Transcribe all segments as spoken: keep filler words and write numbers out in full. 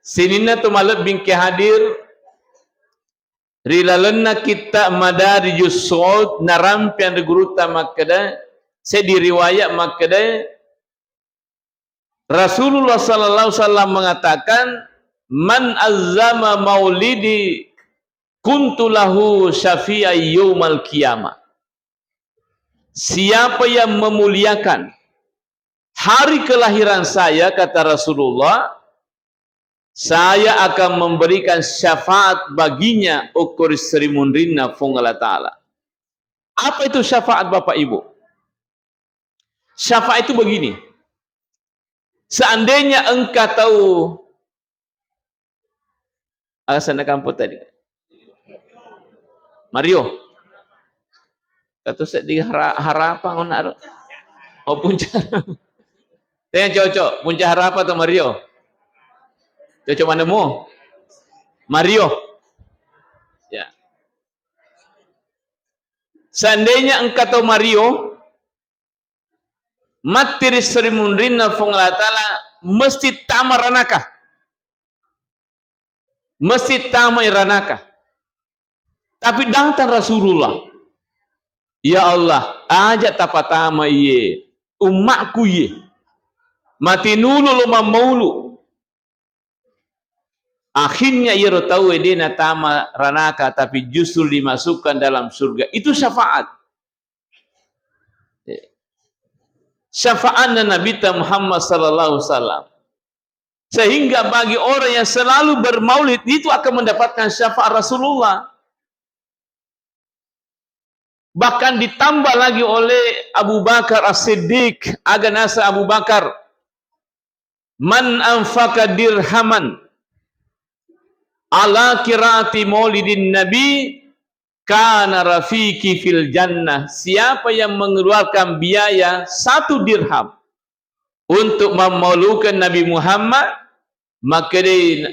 Sininna to malebbi engka hadir ri lalenna kitta Madarijus Su'ud, narampeang ri gurutta makkeda, seddi riwayat makkeda, Rasulullah sallallahu alaihi wasallam mengatakan, "Man azzama maulidi kuntu lahu syafi'an yaumal qiyamah." Siapa yang memuliakan hari kelahiran saya, kata Rasulullah, saya akan memberikan syafaat baginya, okko ri seri munrinna Fuang Allah Ta'ala. Apa itu syafaat, Bapak Ibu? Syafaat itu begini. Seandainya engka tau, aga senna kampung tadi? Mario. Katu seddi hara-, harapang ona ro. Oh, Puncak. Tanya cocok, Puncak Harapan atau Mario? Cocok mana mu? Mario. Ya. Seandainya engka tau Mario, matti ri seri munrinna Fuang Allah Ta'ala, mesti tama ranaka. Mesti tama ranaka. Tapi datang Rasulullah. Ya Allah, aja tapatama iye, ummakku iye. Mati nulu lo mammaulu. Akhirnya iyaro tauwe de natama ranaka, tapi justru dimasukkan dalam surga. Itu syafaat. Syafaatna Nabi Muhammad sallallahu alaihi wasallam. Sehingga bagi orang yang selalu bermaulid itu akan mendapatkan syafaat Rasulullah. Bahkan ditambah lagi oleh Abu Bakar As-Siddiq, aga naseng Abu Bakar, "Man anfaqa dirhaman ala qiraati maulidin nabi, kana rafiqi fil jannah." Siapa yang mengeluarkan biaya satu dirham untuk mammaulukan Nabi Muhammad, makkedai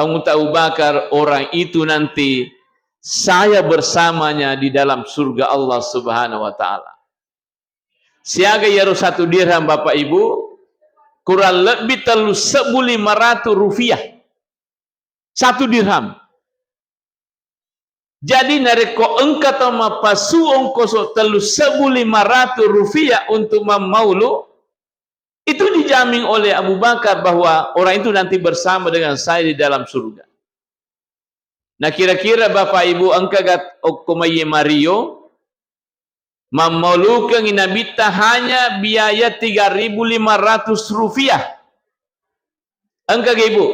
Abu Bakar, "Orang itu nanti saya bersamanya di dalam surga Allah Subhanahu wa Ta'ala." Siaga iyaro satu dirham, Bapak Ibu? Kurang lebih tellu sebbu lima ratu rupiah. Satu dirham. Jadi, narekko engka tau mappasu ongkoso tellu sebbu lima ratu rupiah untuk mammaulu, itu dijamin oleh Abu Bakar bahwa orang itu nanti bersama dengan saya di dalam surga. Nah, kira-kira Bapak Ibu engka gat okko maiye Mario, mammaulukengngi Nabitta hanya biaya tiga ribu lima ratus rupiah. Engka ga, Ibu?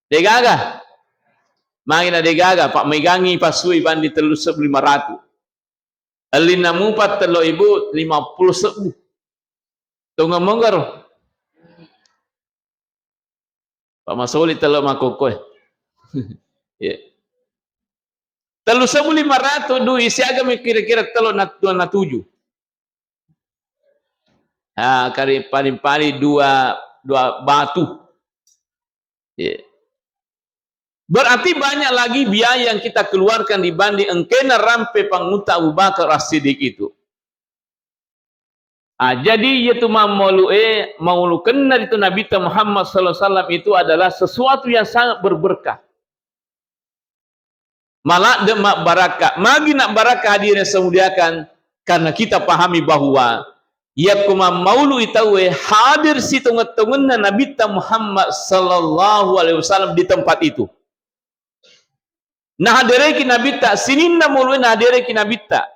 Degaga? Magi na degaga, Pak, megangi pasui bandi tellu sebbu lima ratu. Ellinna mupa tello, Ibu, lima puluh sebbu. Tongeng monggaro. Pak Masoli tello makkokkoe. Iya. Tellu sebbu lima ratu dui siaga mi kira-kira tello na-, dua na tuju. Ah, kari paling-paling dua, dua batu. Iya. Berarti banyak lagi biaya yang kita keluarkan dibanding engkena rampe pangutta Abu Bakar As-Siddiq itu. Ah, jadi iyatu mammaulu'e, maulukenna ritu Nabitta Muhammad sallallahu alaihi wasallam itu adalah sesuatu yang sangat berberkah. Maladde mabbarakka. Magi nabbarakka hadirin yang saya muliakan? Karena kita pahami bahwa yakko mammaulu'i tauwe hadir sitongeng-tongenna Nabitta Muhammad sallallahu alaihi wasallam di tempat itu. Nahadereki Nabitta, sininna maulu'e nahadereki Nabitta.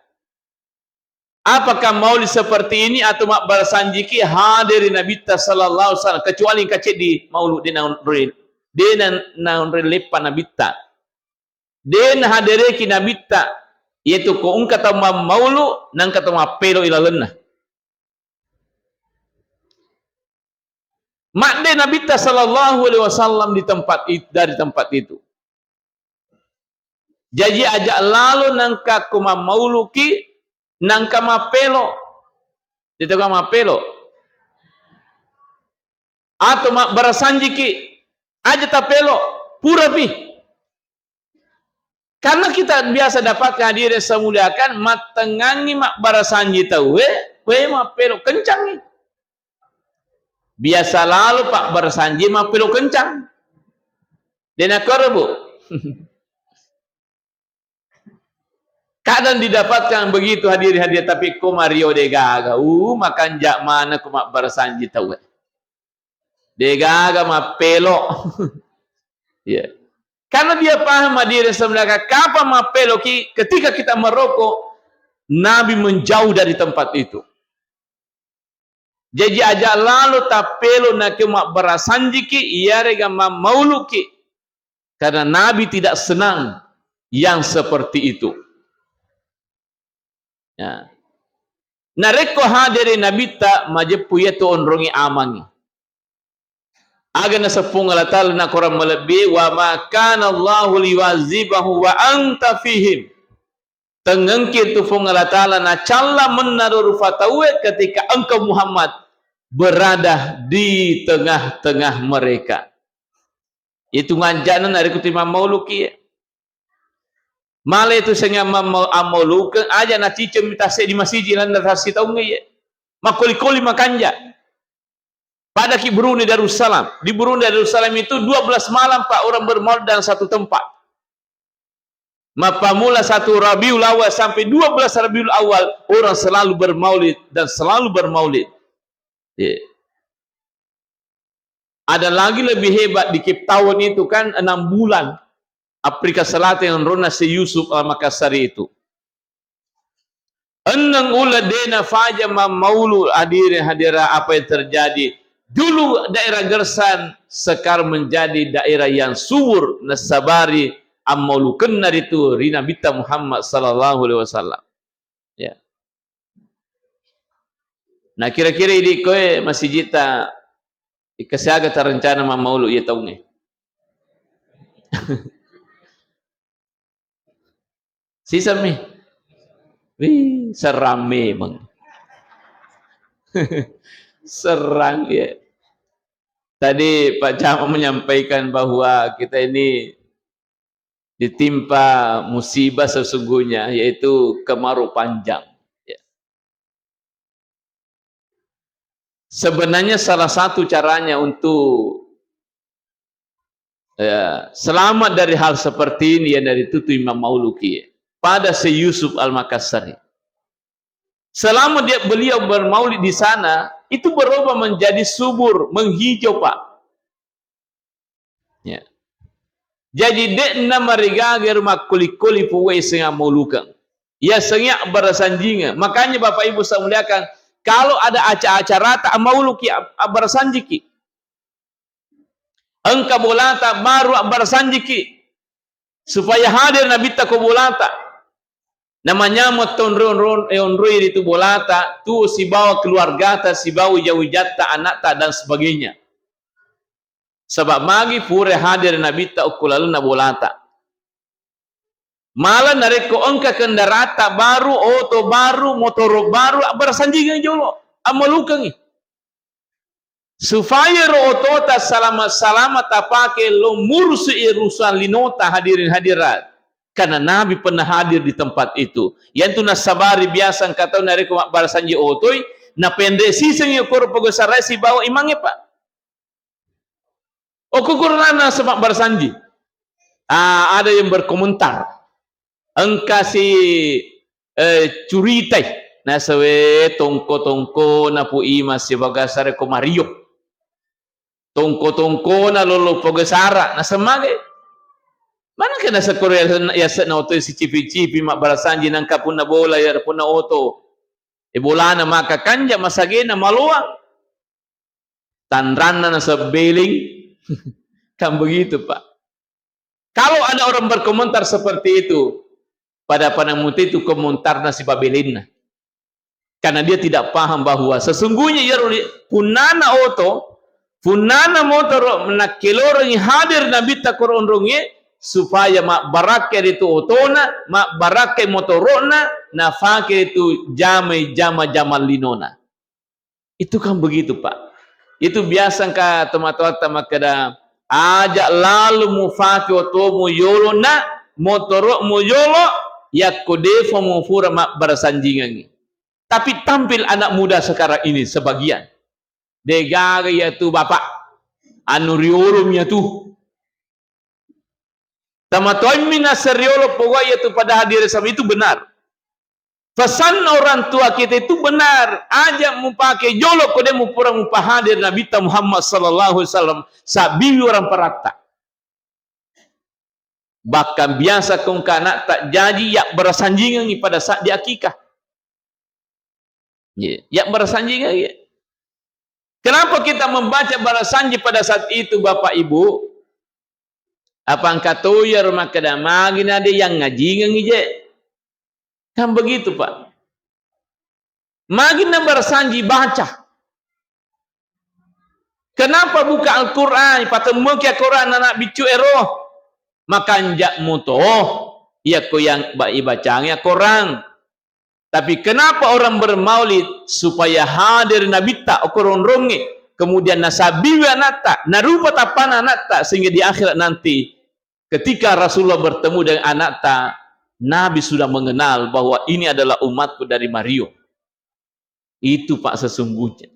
Apakah maulid seperti ini atau mabbarasanjiki haderi Nabitta sallallahu alaihi wasallam, kecuali engka ceddi maulud de naonroi, de na-, naonroi leppa Nabitta. De nahadereki Nabitta, yaitu ko engka tau mammaulu, nengka tau mappelo ilalenna. Madde Nabitta sallallahu alaihi wasallam di tempat it-, dari tempat itu. Jaji aja lalo nengka ko mammauluki, nengka mappelo. Ditega mappelo. Atau mabbarasanjiki, aja tapelo, purapi. Karena kita biasa dapatkan hadirin saya muliakan, mattengngangi mabbarasanji tauwe, we mappelo kencangi. Biasa lalo pabbarasanji mappelo kencang. De' nakkoro, Bu. Kadang didapatkan begitu, hadirin hadirat, tapi ko mario de' gaga, uh, makanja' maneng ko mabbarasanji tauwe. De' gaga mappelo. Iya. Karena dia paham, hadirin semuanya, kapan mappeloki? Ketika kita merokok, Nabi menjauh dari tempat itu. Jaji aja' lalo tappelo nakke mabbarasanjiki, iyarega mammauluki. Karena Nabi tidak senang yang seperti itu. Ya. Narekko hadere Nabitta, majeppu iyatu onrongi amangi. Aga naseng Puang Allah Ta'ala na Quran malebbi, "Wa ma kana Allahu liyu'azzibahum wa anta fihim." Tengngengki tu Puang Allah Ta'ala nacalla mennaro rufa tauwe ketika engkau Muhammad berada di tengah-tengah mereka. Itu nganja'na narekko tu mammauluki. Male tu sengnge mamma-, ammaulukeng, aja' naciceng mita seddi masiji lanna tassitaungnge. Makkoli-koli makanja'. Padaki Brunei Darussalam. Di Brunei Darussalam itu dua belas malam, Pak, orang bermaulid dalam satu tempat. Mappamula satu Rabiul Awal sampai dua belas Rabiul Awal, orang selalu bermaulid dan selalu bermaulid. Iya. Ada lagi lebih hebat di Cape Town itu kan, enam bulan Afrika Selatan yang rona si Yusuf Al-Makassari itu. Enneng uleng de' nafaja mammaulu, hadirin hadirat, apa yang terjadi. Dulu daerah Gersan, sekarang menjadi daerah yang subur, nasabari ammaulukenna ritu ri Nabitta Muhammad sallallahu alaihi wasallam. Ya. Nah, kira-kira idi' koe masijitta, ikasiaga tarencana mammaulu iya taungnge? Siseng mi. Wih, serrang memang. Serrang, ya. Tadi Pak Camat menyampaikan bahwa kita ini ditimpa musibah sesungguhnya, yaitu kemarau panjang. Ya. Sebenarnya salah satu caranya untuk, ya, selamat dari hal seperti ini, ya, dari tutu mammauluki. Pada si Yusuf Al-Makassari. Selama dia, beliau bermaulid di sana, itu berubah menjadi subur, menghijau, Pak. Ya. Jaji, de'na marigaga ero makkoli-koli puwai sengnge ammaulukeng. Iya sengnge abbarasanjingeng. Makanya, Bapak Ibu saya muliakan, kalau ada aca-, acarata, ammauluki ab-, abbarasanjiki. Engka bolata, baru abbarasanjiki. Supaya hadir Nabitta ko bolata. Namanyameng tonro-, onro-, eh, onroi ritu bolata, tuo sibawa keluargata, sibawa wija-wijatta, anakta, dan sebagainya. Saba' magi pura hadir Nabitta okko lalenna bolata. Malah narekko engka kendaratta baru, oto baru, motoro baru, abbarasanjingeng jolo, ammalukengngi. Supaya ro otota salama-salama tapake lo murusu'i urusan linota, hadirin hadirat. Karena Nabi pernah hadir di tempat itu. Yantu nasabari biasa engka tau narekko mabbarasanji otoi, napenre' sisengngi okoro pogosarai sibawa imangnge, Pak. Okko Quran nasaba' barasanji. Ah, ada yang berkomentar. Engka si, eh, curitai. Nasawe tongko-tongkona Pu Imang sibagasara ko Mario. Tongko-tongkona lolo pogasara. Nasemagai. Mana kena sekoro ya, ya sena oto si cipi-cipi mabbarasanji nangka punna bola ya punna oto. E bolana maka kanja masagena maloang. Tanranna nasebbeleng. Kan begitu, Pak. Kalau ada orang berkomentar seperti itu, pada-pada muti itu komentarna sipabelenna. Karena dia tidak paham bahwa sesungguhnya iyaro ri-, punnana oto, punnana motoro nakkelorengi hadir Nabitta koro onrongnge, supaya mabbarakkai ritu otona, mabbarakkai motoro'na, nafake ritu jamai jama-jama linona. Itu kan begitu, Pak. Itu biasa engka tomatoatta makkeda, "Aja' lalo mufake otomu yolo, Nak, motoro'mu yolo, yakko de'fa mufura mabbarasanjingengngi." Tapi tampil anak muda sekarang ini sebagian. Degaga iyatu bapak, anu riolo mi iyatu. Tamatoimmi naseriolo pogau iyatu pada hadire sama itu benar. Pesan orang tua kita itu benar. Aja mupake jolo ko de mupura mupahadir Nabitta Muhammad sallallahu alaihi wasallam. Sabbiwi orang paratta. Bahkan biasa ko engka anatta jaji yabbarasanjingengi pada saat di akikah. Iya, yabbarasanjingengi. Kenapa kita membaca barasanji pada saat itu, Bapak Ibu? Apa engka to iyaro makkeda, "Magi na de yang ngajingengi je?" Kan begitu, Pak. Magi na barasanji baca. Kenapa buka Al-Quran? Patemmuki Al-Quran anak biccu ero. Makanja muto. Iya ko yang ba-, ibacangi Al-Quran. Tapi kenapa orang bermaulid? Supaya hadir Nabitta okko ronrongnge, kemudian nasabiwi anatta, narupa tappana anatta, sehingga di akhirat nanti ketika Rasulullah bertemu dengan anatta, Nabi sudah mengenal bahwa ini adalah umatku dari Mario. Itu, Pak, sesungguhnya.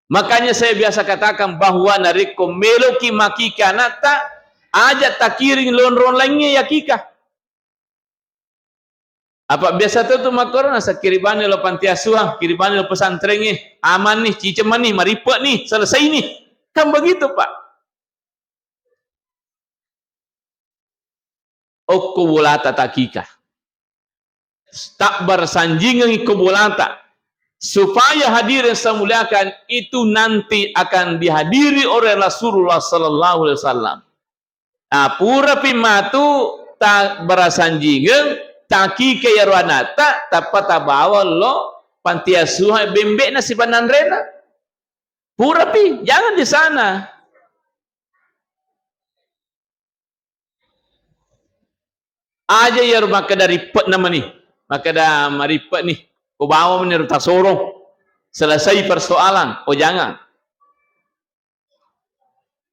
Makanya saya biasa katakan bahwa narekko meloki makike anatta, aja takiring lonrong laingnge yakika. Apa biasa to tu makkoro, nasa kiribani lo panti asuhan, kiribani lo pesantrengnge, amanni, cicemani, maripe'ni, selesai ni. Kan begitu, Pak. Okko bolata takika. Takbar sanjingengi ko bolata. Supaya hadirin saya muliakan, itu nanti akan dihadiri oleh Rasulullah sallallahu alaihi wasallam. Ah, purapi matu tabbarasanjingeng, takike iyaro anatta, tappa tabawa lo panti asuhan bembe'na sipananrena. Purapi, jangan di sana. Aja iyaro makkeda ripe'na mani, makkeda maripe'ni, ko bawa mani ro tasorong. Selesai persoalan, oh jangan.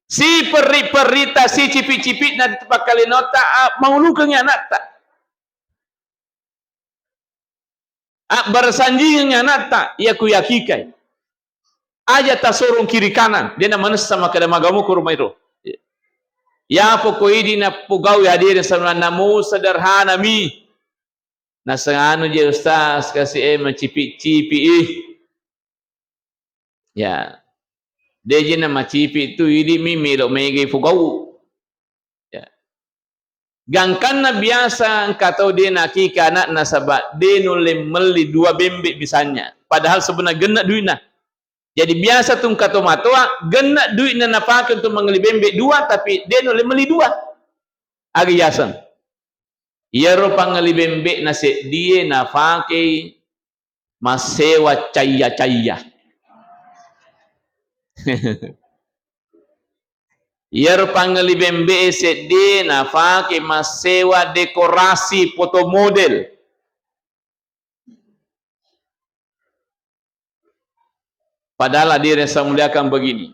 Siperri-perrita, sicipi-cipitna pakkalinota, ah, maulukengngi anatta. Abbarasanjingengngi anatta, iya ku yakikai. Aja tasorong kiri kanan, de namanessa makkeda magamu ko rumairo. Ya pokok idi napogau ya diri sebenarnya namo sederhana mi. Nasenganu je Ustaz, kasi e macipi-cipi ih. Ya. Deje na macipi tu idi mi melo mega ifugau. Ya. Gangkanna biasa engka tau de nakika anakna saba de nulle melli dua bembe misalnya. Padahal sebenarnya genna duitna. Jadi biasa tu engka tomatoa genna duitna napake untuk mengeli bembe dua tapi de nulle melli dua. Aga yaseng. Iyaro pangeli bembe'na seddie nafakei massewa caiya-caiya. Iyaro pangeli bembe'e seddie nafake massewa dekorasi foto model. Padahal hadirin saya muliakan begini,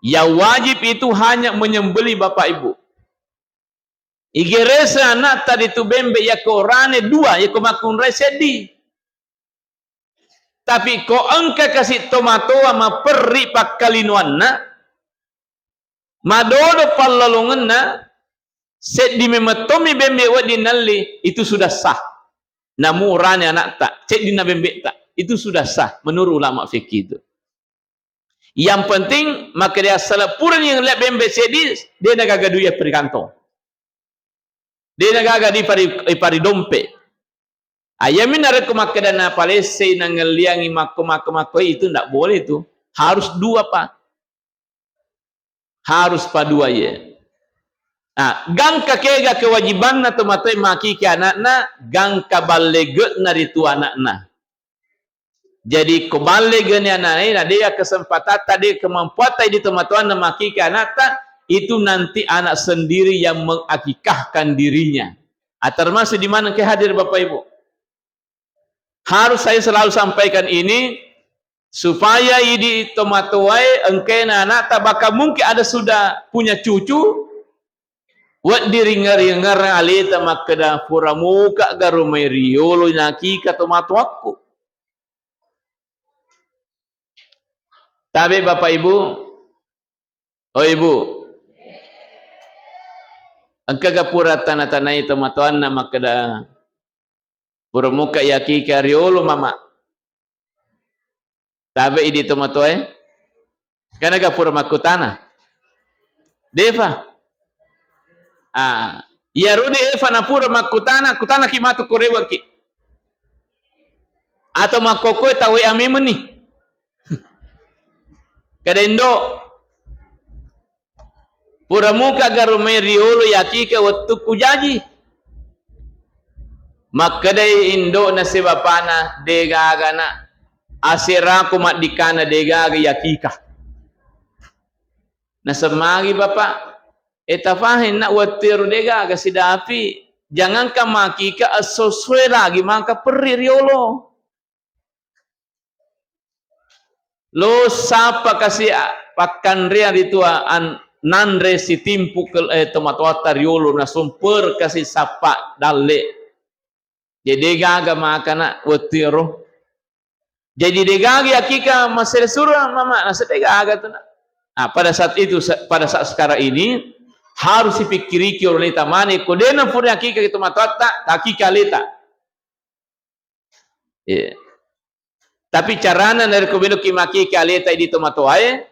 yang wajib itu hanya menyembelih Bapak Ibu. Igerese anakta ritu bembe yakko orane dua, yakko makkunrai seddi. Tapi ko engka kasi tomatoa maperri pakkalinoanna, madodo pallalongenna, seddi memettomi bembe wedding nalli, itu sudah sah. Namu orane anakta, seddinna bembe'ta, itu sudah sah menurut ulama fikih itu. Yang penting makkeda assala purani yang lihat bembe seddi, de nagaga duit ipari kantong. De nagaga di pari, ipari dompe. Ayami narekko makkeda napalessei nangelliangi makko, makko, makko, itu ndak boleh itu. Harus dua, Pak. Harus padua ye. Nah, gangka kega kewajibanna tomatoe makiki anakna, gangka ballege'na ritu anakna. Jadi ko ballegeni anakna, na de kesempatatta, de kemampuatta idi tomatoanna makiki anakta, itu nanti anak sendiri yang mengakikahkan dirinya. Ah, termasuk di mana ke hadir Bapak Ibu. Harus saya selalu sampaikan ini, supaya idi tomatoae engkaina anakta, bahkan mungkin ada sudah punya cucu, wedding ringngerang aleta makkeda, "Pura muka garo mai riolo nakika tomatoakku." Tabe Bapak Ibu, oh Ibu, engkaga pura tana-tanai tomatoanna makkeda, pura muka yakika riolo mama. Tabe idi tomatoae. Kanaga pura makkutana. Defa. Ah, iyaro defa napura makkutana, kutanaki matu korewaki. Atau makkokkoe tau W A memeni. Kada indo. Pura muka garumai riolo yakika wettukku jaji. Makkedai indo'na si bapa'na, degaga na aseraku maddikana degaga yakika. Nasemagi bapak, e tafahenna wettu ero degaga sidapi, jangankan makika esso-essoe lagi maka perri riolo. Lo sapa kasi a-, pakkanreang ritu a-, an-, nanre sitimpu ke-, eh, tomatoatta riolo nasumper kasi sappa dalle. Jadi degaga makana wettu ero. Jadi degaga yakika masere sura mama nasa degaga tu na. Nah, pada saat itu, sa-, pada saat sekarang ini harus dipikiriki orang leta mane ko dena pura yakika tomatoatta, takika leta. Iya. Tapi carana narekko meloki makika aleta idi tomatoae,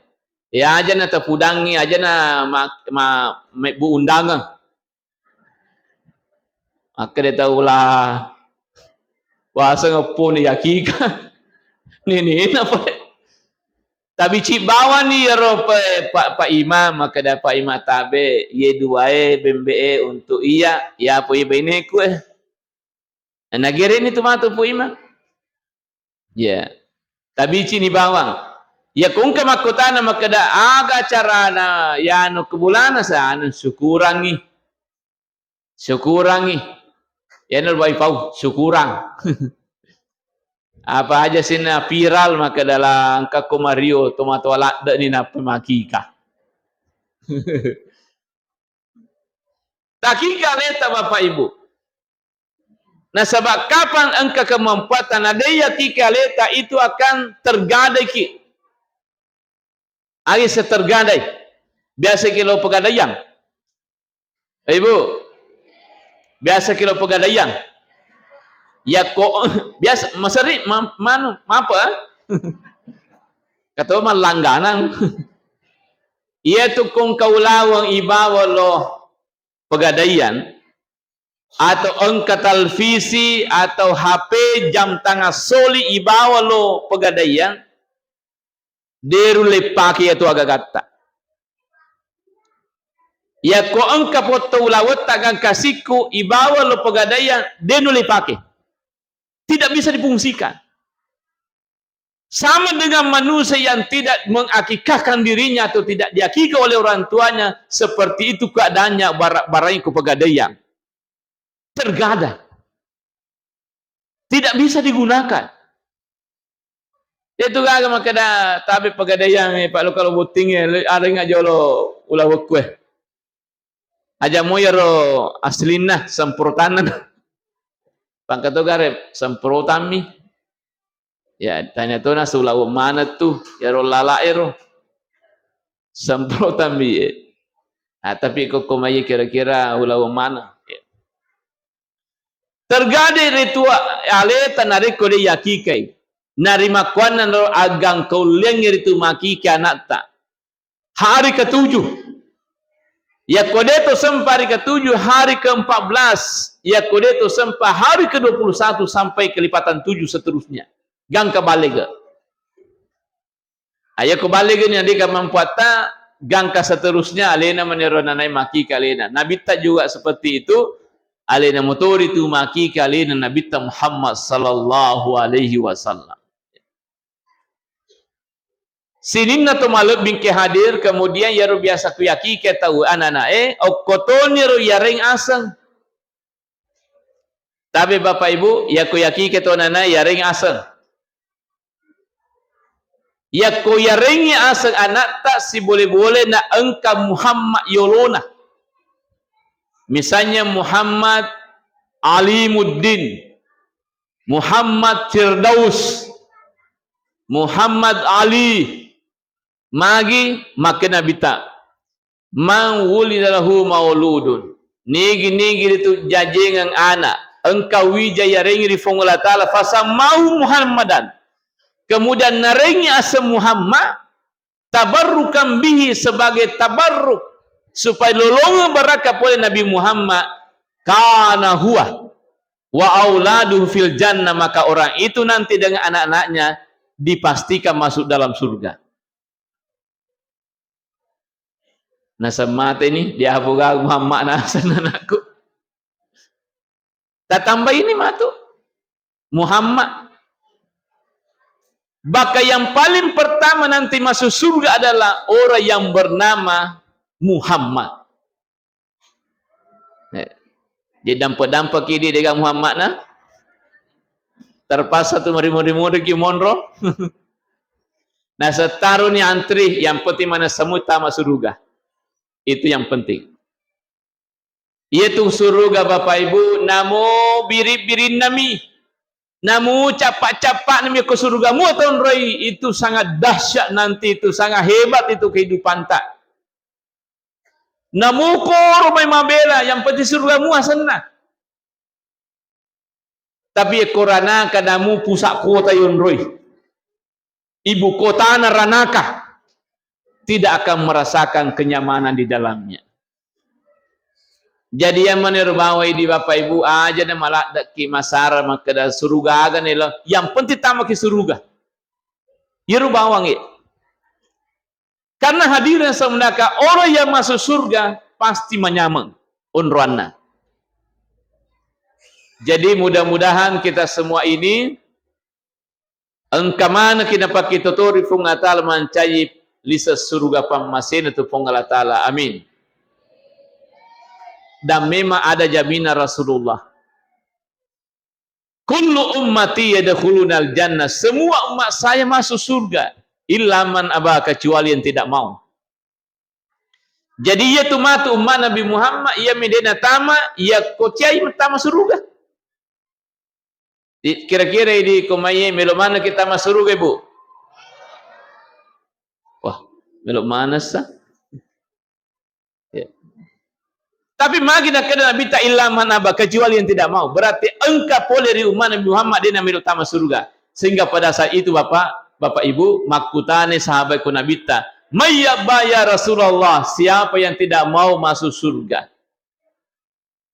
ya aja na tapudangi, aja na ma-, ma-, mebbu undangan. Makkeda tau la waseng epponi yakika. Nenena pole. Tabici bawani iyaro pe-, Pak, Pak Imam, makkeda Pak Imam tabe, ye duae bembe'e untuk iya, yapo iya baineku eh. Nagereni tu matu Pu Imang. Ya. Tabicini bawang. Ya ko engka makkutana makkeda aga carana yanu ke bulana sa anu syukurangi. Syukurangi. Yanu baipau syukurang. Apa aja sina viral makkeda la engka ko Mario tomatoa ladde ni nappa makika. Takika aleta Bapak Ibu. Nasaba kapang engka kemampuatan na de yakika aleta itu akan tergadaiki. Agi setergadai. Biasa kilo pegadaian. Ibu. Biasa kilo pegadaian. Ya ko biasa maseri ma-, manu, mapa? Kata malangganan. Iya tu kong kaulawang ibawa lo pegadaian atau engka televisi atau H P jam tangan soli ibawa lo pegadaian, deru leppake yatu agagatta. Yakko engka potto ulawetta gangka sikku ibawa lo pegadaian, denu leppake. Tidak bisa difungsikan. Sama dengan manusia yang tidak mengakikahkan dirinya atau tidak diakikah oleh orang tuanya, seperti itu keadaannya bara-, barang ku pegadaian. Tergadai. Tidak bisa digunakan. Itu gaga makkeda tabe pegadaian, eh, Pak, lo kalau botting, eh, arenga jolo ulawekku, eh. Aja mo iyaro aslinna semprotanna. Pangkato gare semprotammi. Ya, tanya tona sulaweng maneng tu, iyaro lala ero. Semprotammi ye. Ah, tapi kokko mai kira-kira ulaweng maneng. Ya. Tergade ritu aleta narekko de yakikai. Narimakkuannanaro agangkaulleangngi ritu makiki anatta. Hari ketujuh. Yakko de to sempa hari ketujuh, hari keempat belas. Yakko de to sempa hari kedua puluh satu sampai kelipatan tujuh seterusnya. Gangka balega. Ayakko balegani nadeka mampuatta, gangka seterusnya alena manero nanai makiki alena. Nabitta juga seperti itu, alena motori tu makiki alena Nabitta Muhammad sallallahu alaihi wasallam. Sininna to malebbingke hadir, kemudian iyaro biasa kuyakike tau ananae, okkotoniro yareng aseng. Tabe Bapak Ibu, yakko yakike to ananae yareng aseng. Yakko yarengngi aseng anatta sibole-bole na engka Muhammad yolona. Misalnya Muhammad Alimuddin, Muhammad Firdaus, Muhammad Ali, Magi makkeda Nabitta, "Man wulida lahu mauludun." Nigi-nigi ritu jajengeng ana, engka wija yarengi ri Puang Allah Ta'ala, fasammahu Muhammadan. Kemudian narengi aseng Muhammad, tabarrukan bihi, sebagai tabarruk, supaya lolongeng barakka pole Nabi Muhammad, kana huwa wa auladuhu fil jannah, maka orang itu nanti dengan anak-anaknya dipastikan masuk dalam surga. Naseng mateni, diapo gaga Muhammad naseng anakku. Tatambai ni matu Muhammad. Maka yang paling pertama nanti masuk surga adalah orang yang bernama Muhammad. Eh, jadi dampe-dampe ki di dega Muhammad na. Terpaksa tu mari-mari-mari ki monro. Nah, setaruni antri, yang penting mana semua tama surga. Itu yang penting. Iyatu suruga, Bapak Ibu, namo biri-birinna mi, namo cappa-cappa'na mi ko suruga mua tonroi, itu sangat dahsyat nanti, itu sangat hebat itu kehidupanta. Namo koro mai mabela, yang penting suruga mua senna. Tapi ko ranaka namo pusat kota yonroi, ibu kotana ranaka, tidak akan merasakan kenyamanan di dalamnya. Jadi yang mana rubawai di Bapak Ibu aja na maladde'ki masara makkeda suruga aga nelo, yang penting tamaki suruga. Iya rubawang e. Karena hadirin semuanya, orang yang masuk surga pasti manyameng onroanna. Jadi mudah-mudahan kita semua ini engka manekki napakkitotori Puang Allah Ta'ala mancaji lise suruga pammasena tu Puang Allah Ta'ala. Amin. Dan memang ada jaminan Rasulullah. "Kullu ummati yadkhulunal jannah." Semua umat saya masuk surga. "Illa man aba," kecuali yang tidak mau. Jadi iya tu matu umma Nabi Muhammad, iya mi de natama, iya ko ciai tama suruga. Di, kira-kira di komaiye melo mana kita masuk surga, Ibu? Wah, melo mana sa? Ya. Tapi magi nakkeda Nabitta, "Illa man aba," kecuali yang tidak mau. Berarti engka pole ri umma Nabi Muhammad de namelo tama surga. Sehingga pada saat itu Bapak, Bapak Ibu, makkutane sahabat ku Nabitta, "May ya'ba ya Rasulullah?" Siapa yang tidak mau masuk surga?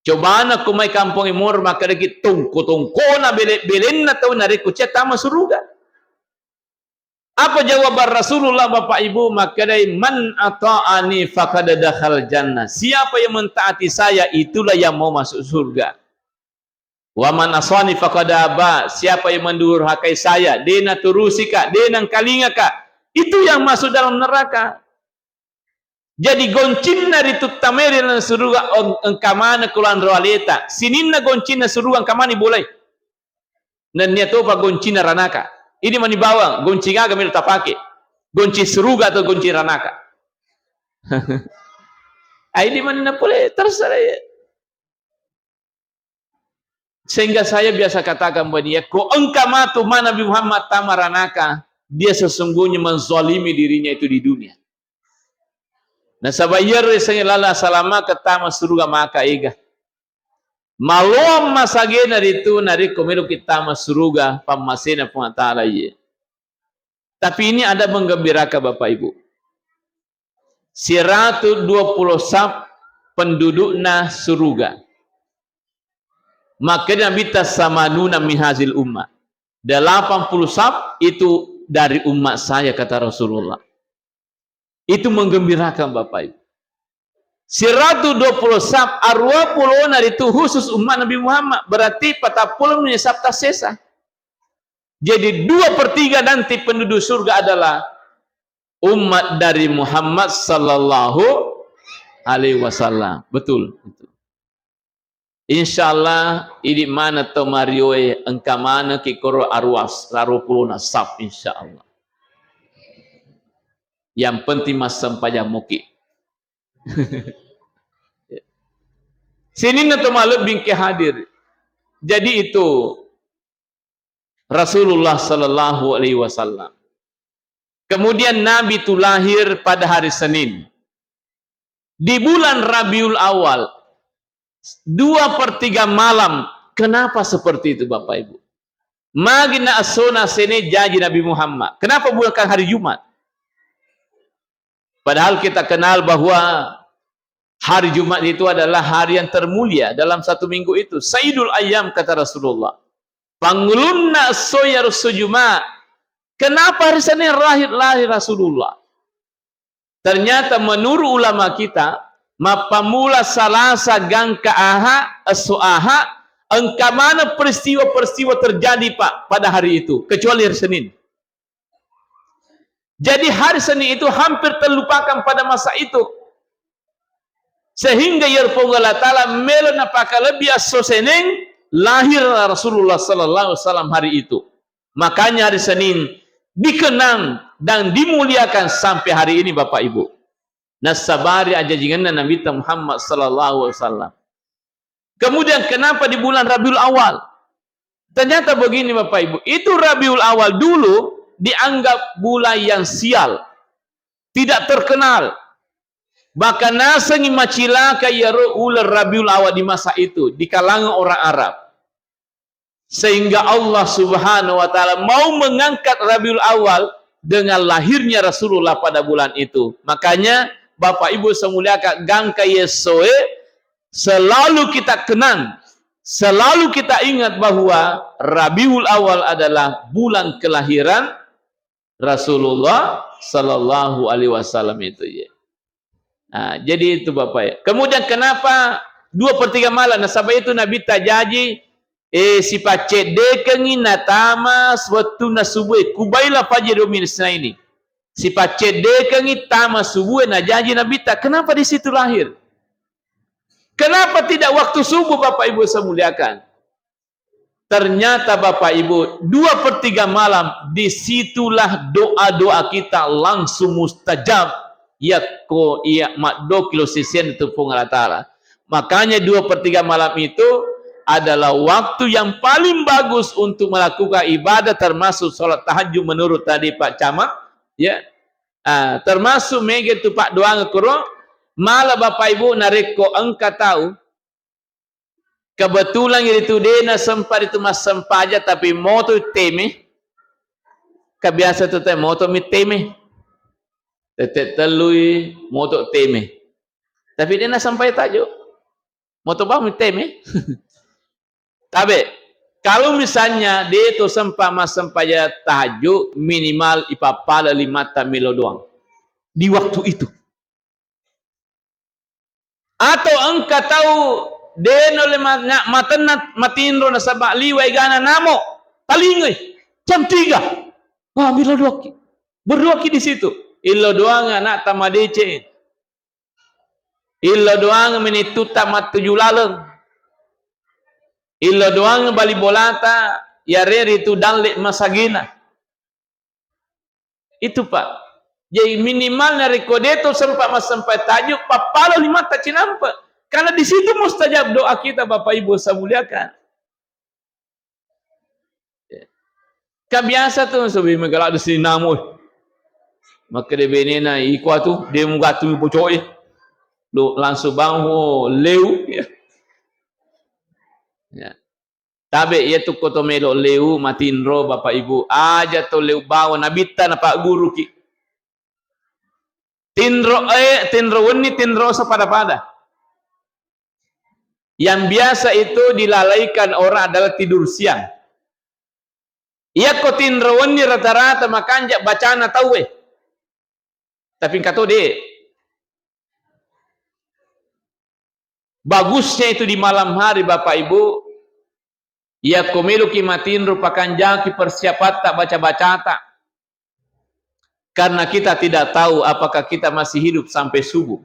Cobana ko mai kampong imor makkedaki tongko-tongkona bele-, belenna tau narekko cia tama suruga. Apa jawaban Rasulullah, Bapak Ibu? Makkedai, "Man ata'ani faqad dakhal jannah." Siapa yang mentaati saya, itulah yang mau masuk surga. "Wa man asani faqad aba." Siapa yang mendurhakai saya, de naturusika, de nangkalingaka, itu yang masuk dalam neraka. Jadi goncinna ritu tamae ri laleng suruga on-, engka maneng ko lanro aleta. Sininna goncinna suruga engka mani bolai. Nennia topa goncinna ranaka. Ini mani bawang, goncing aga melo tapake? Goncing suruga atau goncing ranaka? Ah, ini mani napole terserah ya. Sehingga saya biasa katakan bahwa dia, ko engka matu ma Nabi Muhammad tama ranaka, dia sesungguhnya menzalimi dirinya itu di dunia. Nasaba iyaro yasengnge lala salama ke tama suruga maka ega. Maloang masagena ritu narekko meloki tama suruga pammasena Puang Ta'ala iye. Tapi ini ada menggembirakan Bapak Ibu. Siratu dua puluh saf pendudukna suruga. Maka Nabitta samanuna min hazil ummah. Delapan puluh saf itu dari umat saya, kata Rasulullah. Itu menggembirakan Bapak Ibu. Siratu dua puluh saf, arua puluh na ritu khusus umat Nabi Muhammad. Berarti patappulo menjadi saf tassesa. Jadi dua per tiga nanti penduduk surga adalah umat dari Muhammad sallallahu alaihi wasallam. Betul, betul. Insya Allah, idi mana to marioe engka mana ki koro aruas, laro pulona saf, insya Allah. Yang penting massempajang muki. Sininna to malebbing ke hadir. Jadi itu Rasulullah sallallahu alaihi wasallam. Kemudian Nabi itu lahir pada hari Senin. Di bulan Rabiul Awal, dua per tiga malam. Kenapa seperti itu, Bapak Ibu? Magi na essona Senin jaji Nabi Muhammad. Kenapa bukan hari Jumat? Padahal kita kenal bahwa hari Jumat itu adalah hari yang termulia dalam satu minggu itu. Sayyidul Ayyam, kata Rasulullah. Pangulunna essoe iyaro esso Jumat. Kenapa hari Senin lahir, lahir Rasulullah? Ternyata menurut ulama kita, mappammula Salasa gangka Aha, esso Aha, engka maneng peristiwa-peristiwa terjadi, Pak, pada hari itu, kecuali hari Senin. Jadi hari Senin itu hampir terlupakan pada masa itu. Sehingga iyaro Puang Allah Ta'ala melo napakalebbi esso Senin, lahir Rasulullah sallallahu alaihi wasallam hari itu. Makanya hari Senin dikenang dan dimuliakan sampai hari ini, Bapak Ibu. Nassabari ajajingenna Nabitta Muhammad sallallahu alaihi wasallam. Kemudian kenapa di bulan Rabiul Awal? Ternyata begini, Bapak Ibu, itu Rabiul Awal dulu dianggap bulan yang sial, tidak terkenal. Bahkan nasengngi macilaka iyaro uleng Rabiul Awal di masa itu di kalangan orang Arab. Sehingga Allah Subhanahu wa Ta'ala mau mengangkat Rabiul Awal dengan lahirnya Rasulullah pada bulan itu. Makanya, Bapak Ibu saya muliakan, gangka essoe selalu kita kenang, selalu kita ingat bahwa Rabiul Awal adalah bulan kelahiran Rasulullah sallallahu alaihi wasallam itu, ya. Nah, jadi itu, Bapak, ya. Kemudian kenapa dua per tiga malam? Nasaba itu Nabitta jaji, eh, sipaceddekengngi natama wettunna subuh, eh, kubaila fajri yaumin isnaini. Sipaceddekengngi tama subuh, eh, najaji Nabitta. Kenapa di situ lahir? Kenapa tidak waktu subuh, Bapak Ibu saya muliakan? Ternyata, Bapak Ibu, dua per tiga malam, disitulah doa-doa kita langsung mustajab. Yakko iya maddoki lo sisian itu Puang Allah Ta'ala. Makanya dua per tiga malam itu adalah waktu yang paling bagus untuk melakukan ibadah, termasuk sholat tahajud menurut tadi Pak Camat, ya. Ah, termasuk mega tu paddoangeng koro, mala Bapak Ibu narekko engka tau kebetulan ritu de' nasempa ritu massempajang, tapi moto teme. Ka biasa tu te moto mi teme. Tette tellui moto teme. Tapi de' nasempa tahajud. Moto bawang mi teme. Tabe, kalau misalnya de' to sempa massempajang tahajud, minimal ipappala limatta melo doang. Di waktu itu. Atau engka tau de' naulle ma-, na-, matenna matinro nasaba liwa' egana namo, talingoi, jam tiga. Wah, melo doangki. Berdoaki di situ. Illo doang ana'ta madeceng. Illo doang menittutta mattuju laleng. Illo doang bali bolata, yare ritu dalle masagena. Itu, Pak. Jadi, minimal narekko de' to sempa massempajang tahajud, pappala limatta cinampe. Karena di situ mustajab doa kita, Bapak Ibu saya muliakan. Ka biasa tu, sobi mega ladde' sininna mo. Makkeda benena, iko atu, de' mugattung boco'e. Lo, langsung bangung, leu. Ya. Ya. Tabe, iya tu ko to melo leu matinro, Bapak Ibu. Aja to leu bawang, Nabitta napagguruki. Tinro, eh, tinro wenni, tinro esso pada-pada. Yang biasa itu dilalaikan orang adalah tidur siang. Iyako tinro wenni rata-rata makanja bacana tauwe. Tapi engka to de'. Bagusnya itu di malam hari, Bapak Ibu, iyako meloki matinro, pakanjaki persiapatta, baca-bacata. Karena kita tidak tahu apakah kita masih hidup sampai subuh.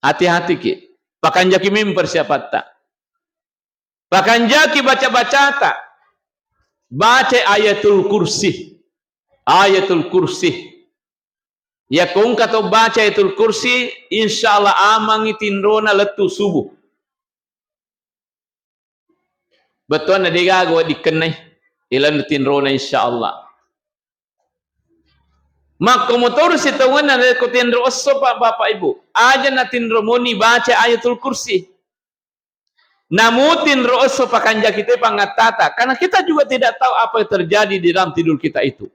Hati-hati ki. Pakanjaki memang persiapatta. Pakanjaki baca-bacata. Baca Ayatul Kursi. Ayatul Kursi. Iyako engka to baca Ayatul Kursi, insya Allah amangngi tinrona lettu subuh. Bettuanna de' gaga wedding kennai. Ilanna tinrona, insya Allah. Makko motor sitongenna narekko tinro esso, Pak, Bapak Ibu. Aja natinro moni baca Ayatul Kursi. Namu tinro esso pakanjaki te pangattata. Karena kita juga tidak tahu apa yang terjadi di dalam tidur kita itu.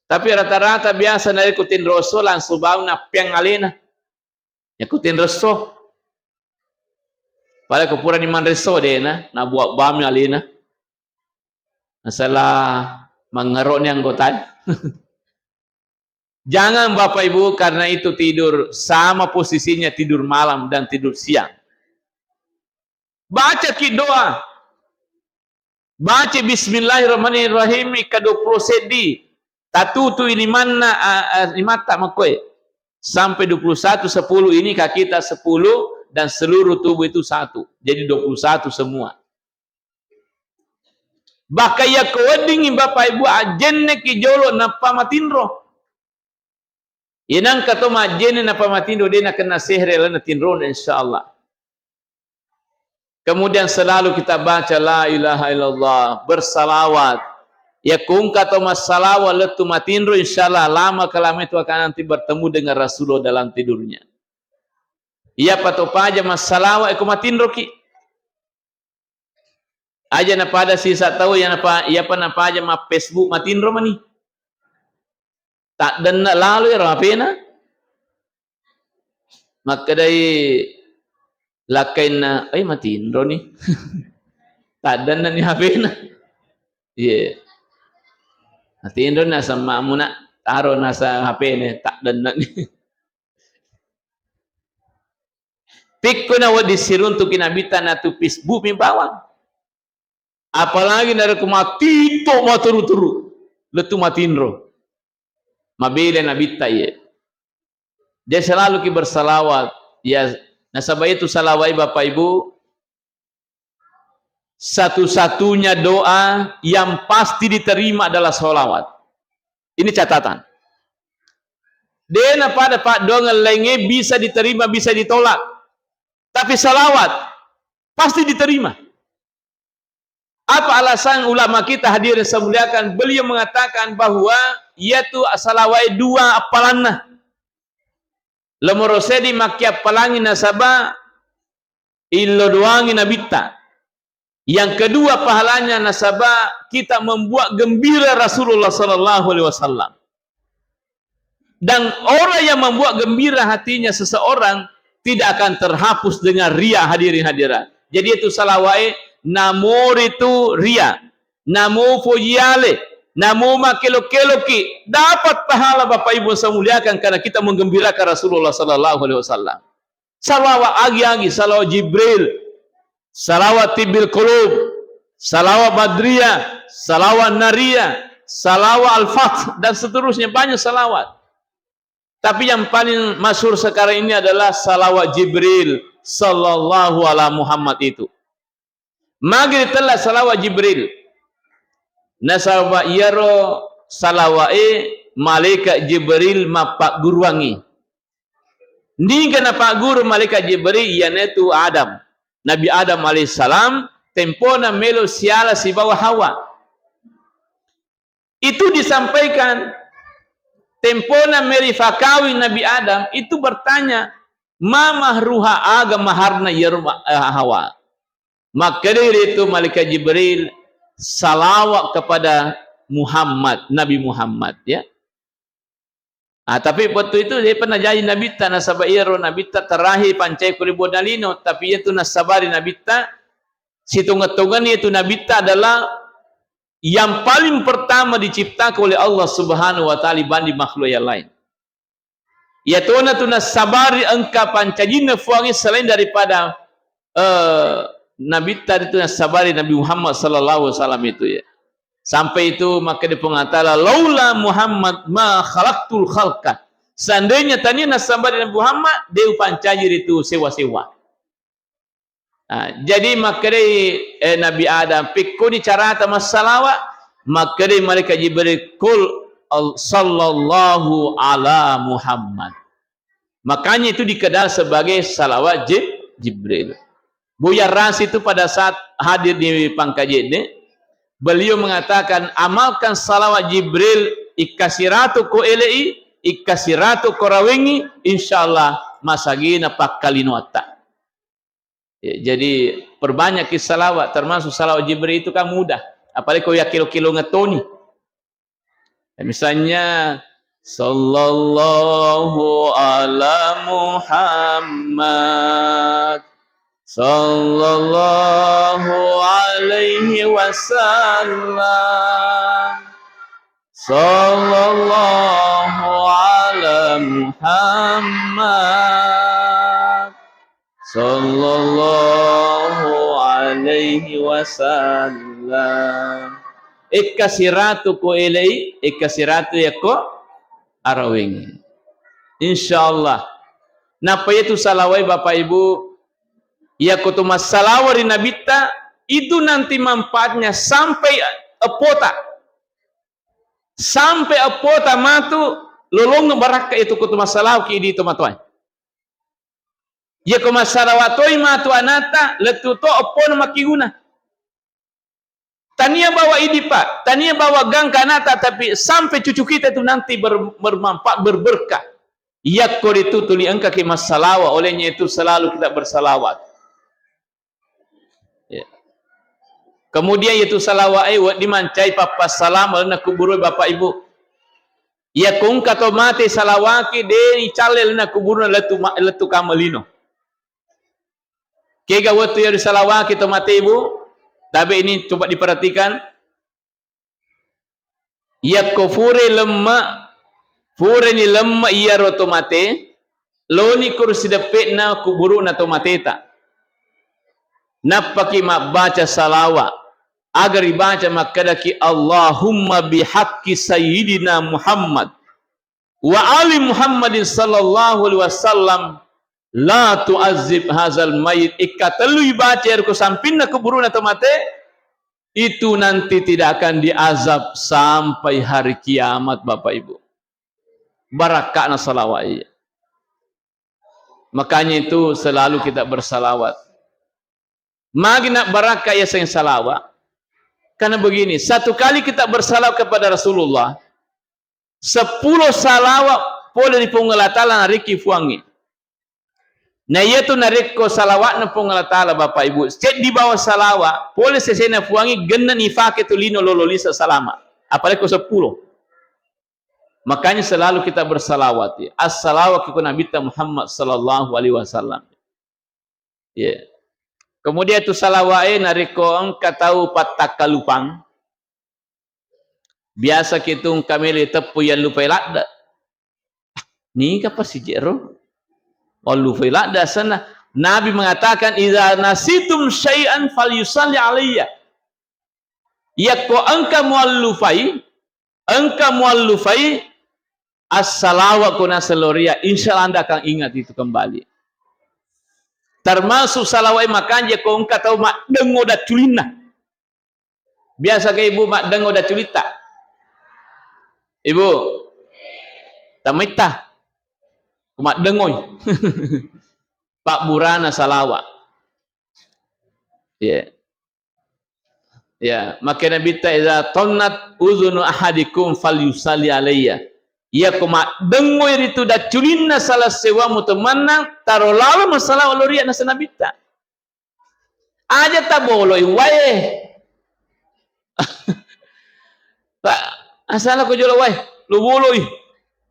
Tapi rata-rata biasa narekko tinro esso langsung bangun nappeang alena. Yakko tinro esso. Pada ko purani manre esso dena, nabuat bami alena. Masalah mangeroni anggota. Jangan Bapak Ibu karena itu tidur sama posisinya tidur malam dan tidur siang. Baca ki doa. Baca Bismillahirrahmanirrahim, ika dua puluh seddi. Tatutu limanna, a, a, limatta makkoe. Sampai dua puluh satu sepuluh ini kaki kita sepuluh dan seluruh tubuh itu satu. Jadi dua puluh satu semua. Bahkan yakko weddingngi Bapak Ibu ajjenneki jolo nappa matinro. Inangka to majjenne nappa matinro de nakenna sehere lalenna tinrona, insyaallah. Kemudian selalu kita baca la ilaha illallah, bersalawat. Yakko engka to massalawat lettu matinro, insyaallah lama kelamaan itu akan nanti bertemu dengan Rasulullah dalam tidurnya. Iyapa to paja massalawat eko matinroki. Aja napada sisa tau, iya napa-, iyapa napaja ma-Facebook matinro mani. Taddenna lalo ero H P-na. Makkedai lakkainna, "Eh, matinro ni." Taddenna ni H P-na. Iya. Matinro ni aseng mammu, Nak. Taro nasa H P-na, taddenna ni. Pikko na wedding siruntuki Nabitta natu Facebook mi bawang. Apalagi narekko matito maturu-turu, lettu matinro. Mabela Nabitta iye. Jadi selalu ki bersalawat. Ya, nasaba itu salawat, Bapak Ibu, satu-satunya doa yang pasti diterima adalah salawat. Ini catatan. Dena pada paddoangeng laingnge bisa diterima, bisa ditolak. Tapi salawat pasti diterima. Apa alasan ulama kita hadirin saya muliakan? Beliau mengatakan bahwa yaitu salawat dua appalanna. Lomoro seddi makkiappalangi nasaba illo doangi Nabitta. Yang kedua pahalanya nasaba kita membuat gembira Rasulullah sallallahu alaihi wasallam. Dan orang yang membuat gembira hatinya seseorang tidak akan terhapus dengan ria, hadirin hadirat. Jadi itu salawae namori tu ria, namo fojiale, namo makelo-keloki, dapat pahala Bapak Ibu saya muliakan karena kita menggembirakan Rasulullah sallallahu alaihi wasallam. Salawat agi-agi, salawat Jibril, salawat Tibbil Qulub, salawat Badriyah, salawat Nariyah, salawat Al-Fath, dan seterusnya, banyak salawat. Tapi yang paling masyhur sekarang ini adalah salawat Jibril sallallahu ala Muhammad itu. Magi ritella salawat Jibril? Nasaba iyaro salawa'e malaikat Jibril mappagguruangngi. Niga napagguru malaikat Jibril? Iyanaitu Adam. Nabi Adam alaihissalam, tempona melo siala sibawa Hawa. Itu disampaikan, tempona meri fakawing Nabi Adam, itu bertanya, "Ma mahruha, aga maharna iyaro ma-, eh, Hawa?" Makkedai ritu malaikat Jibril, "Salawat kepada Muhammad, Nabi Muhammad," ya. Ah, tapi waktu itu dia pernah jadi nabitta, nasaba iyaro nabitta terakhir pancai ko ri Bonalino, tapi iyatu nassabari nabitta, sitonga-tongana iyatu nabitta adalah yang paling pertama diciptakan oleh Allah Subhanahu wa Ta'ala dibanding makhluk yang lain. Iyatona tu nassabari engka pancajinna Puangnge selain daripada, eh, Nabitta itu nassabari Nabi Muhammad sallallahu alaihi wasallam itu, ya. Sampai itu makkeda Puang Allah Ta'ala, "Laula Muhammad ma khalaqtul khalqa." Seandainya tania nassabari Nabi Muhammad, de upancaji ritu sewa-sewa. Ah, jadi makkedai, eh, Nabi Adam, "Pekkoni carata massalawa?" Makkedai malaikat Jibril, "Qul al-, sallallahu ala Muhammad." Makanya itu dikenal sebagai salawat Jib-, Jibril. Buya Razi itu pada saat hadir di Pangkajene, beliau mengatakan, "Amalkan salawat Jibril ikkasiratu ko ele'i, ikkasiratu ko rawengngi, insyaallah masagena pakkalinoatta. Ya, jadi perbanyakki salawat, termasuk salawat Jibril itu kan mudah. Apalagi ko yakkilo-kilo ngetoni. Ya, misalnya, sallallahu ala Muhammad, sallallahu alaihi wasallam, sallallahu ala Muhammad, sallallahu alaihi wasallam. Ekkasiratu ko ele'i, ekkasiratu yakko arawengngi. Insyaallah. Nappa yetu salawai, Bapak Ibu, yakko to massalawa ri Nabitta, itu nanti manfaatnya sampai eppota. Sampai eppota matu lolongeng barakka itu ko to massalawa ki idi to matoae. Yako massalawa toi matu anatta, lettu to eppona makkiguna. Tania bawa idi, Pak, tania bawa gangka anatta, tapi sampai cucu kita itu nanti ber-, bermanfaat, berberkah. Yakko ritu tuli engkaki massalawa, olehnya itu selalu kita bersalawat. Ya. Kemudian itu salawat e wedding mancai pappassalama lalenna kuburu, Bapak Ibu. Yakko engka to mate salawaki, de icalle lalenna kuburuna, lettu ma-, lettu kama lino. Kega wettu iya risalawaki to mate, Ibu? Tabe ini coba diperhatikan. Yakko fure lemme, fureni lemme iyaro to mate, loni ko ri sideppe'na kuburuna to mateta. Nappaki mabbaca salawa. Aga ribaca makkedaki, Allahumma bihaqqi sayyidina Muhammad wa ali Muhammadin sallallahu alaihi wasallam, la tu'azzib hazal mayit. Ikkatellu ibaca ero ko sampinna kuburuna to mate, itu nanti tidak akan diazab sampai hari kiamat, Bapak Ibu. Barakka'na salawat iya. Makanya itu selalu kita bersalawat. Magi na barakka yaseng salawat? Karena begini, satu kali kita bersalawat kepada Rasulullah, seppulo salawat pole ri Puang Allah Taala narekki Puangnge. Na iyatu narekko salawatna Puang Allah Taala, Bapak Ibu, seddi bawang salawat pole sesena Puangnge, genne ifake tu lino lolo lisa salama. Apalagi ko seppulo. Makanya selalu kita bersalawat, ya. Assalawat ki ko Nabitta Muhammad sallallahu alaihi wasallam. Ya. Kemudian tu salawat e narekko engka tau pattakkalupang, biasa ki tu engka melo teppu yallupai ladde. Niga pa sijero? Wallufai ladde asenna. Nabi mengatakan, "Idza nasitum syai'an falyusalli alayya." Yakko engka muallufai, engka muallufai, assalawat ko naseng lao ria, insya Allah Anda akan ingat itu kembali. Termasuk salawat e makanja ko engka tau maddengo dacculinna. Biasa ke Ibu maddengo dacculitta? Ibu, tamaitta. Ko maddengoi. Pabburana salawat. Ya. Ya, makkeda Nabitta, "Idza tannat udzunu ahadikum falyusalli alayya." Iya ko maddengoi ritu dacculinna salah sewamu temmanna, taro lalo massalawa lao ria, naseng Nabitta. Aja taboloi wae. Ta-, asala ko jolo wae, lo boloi.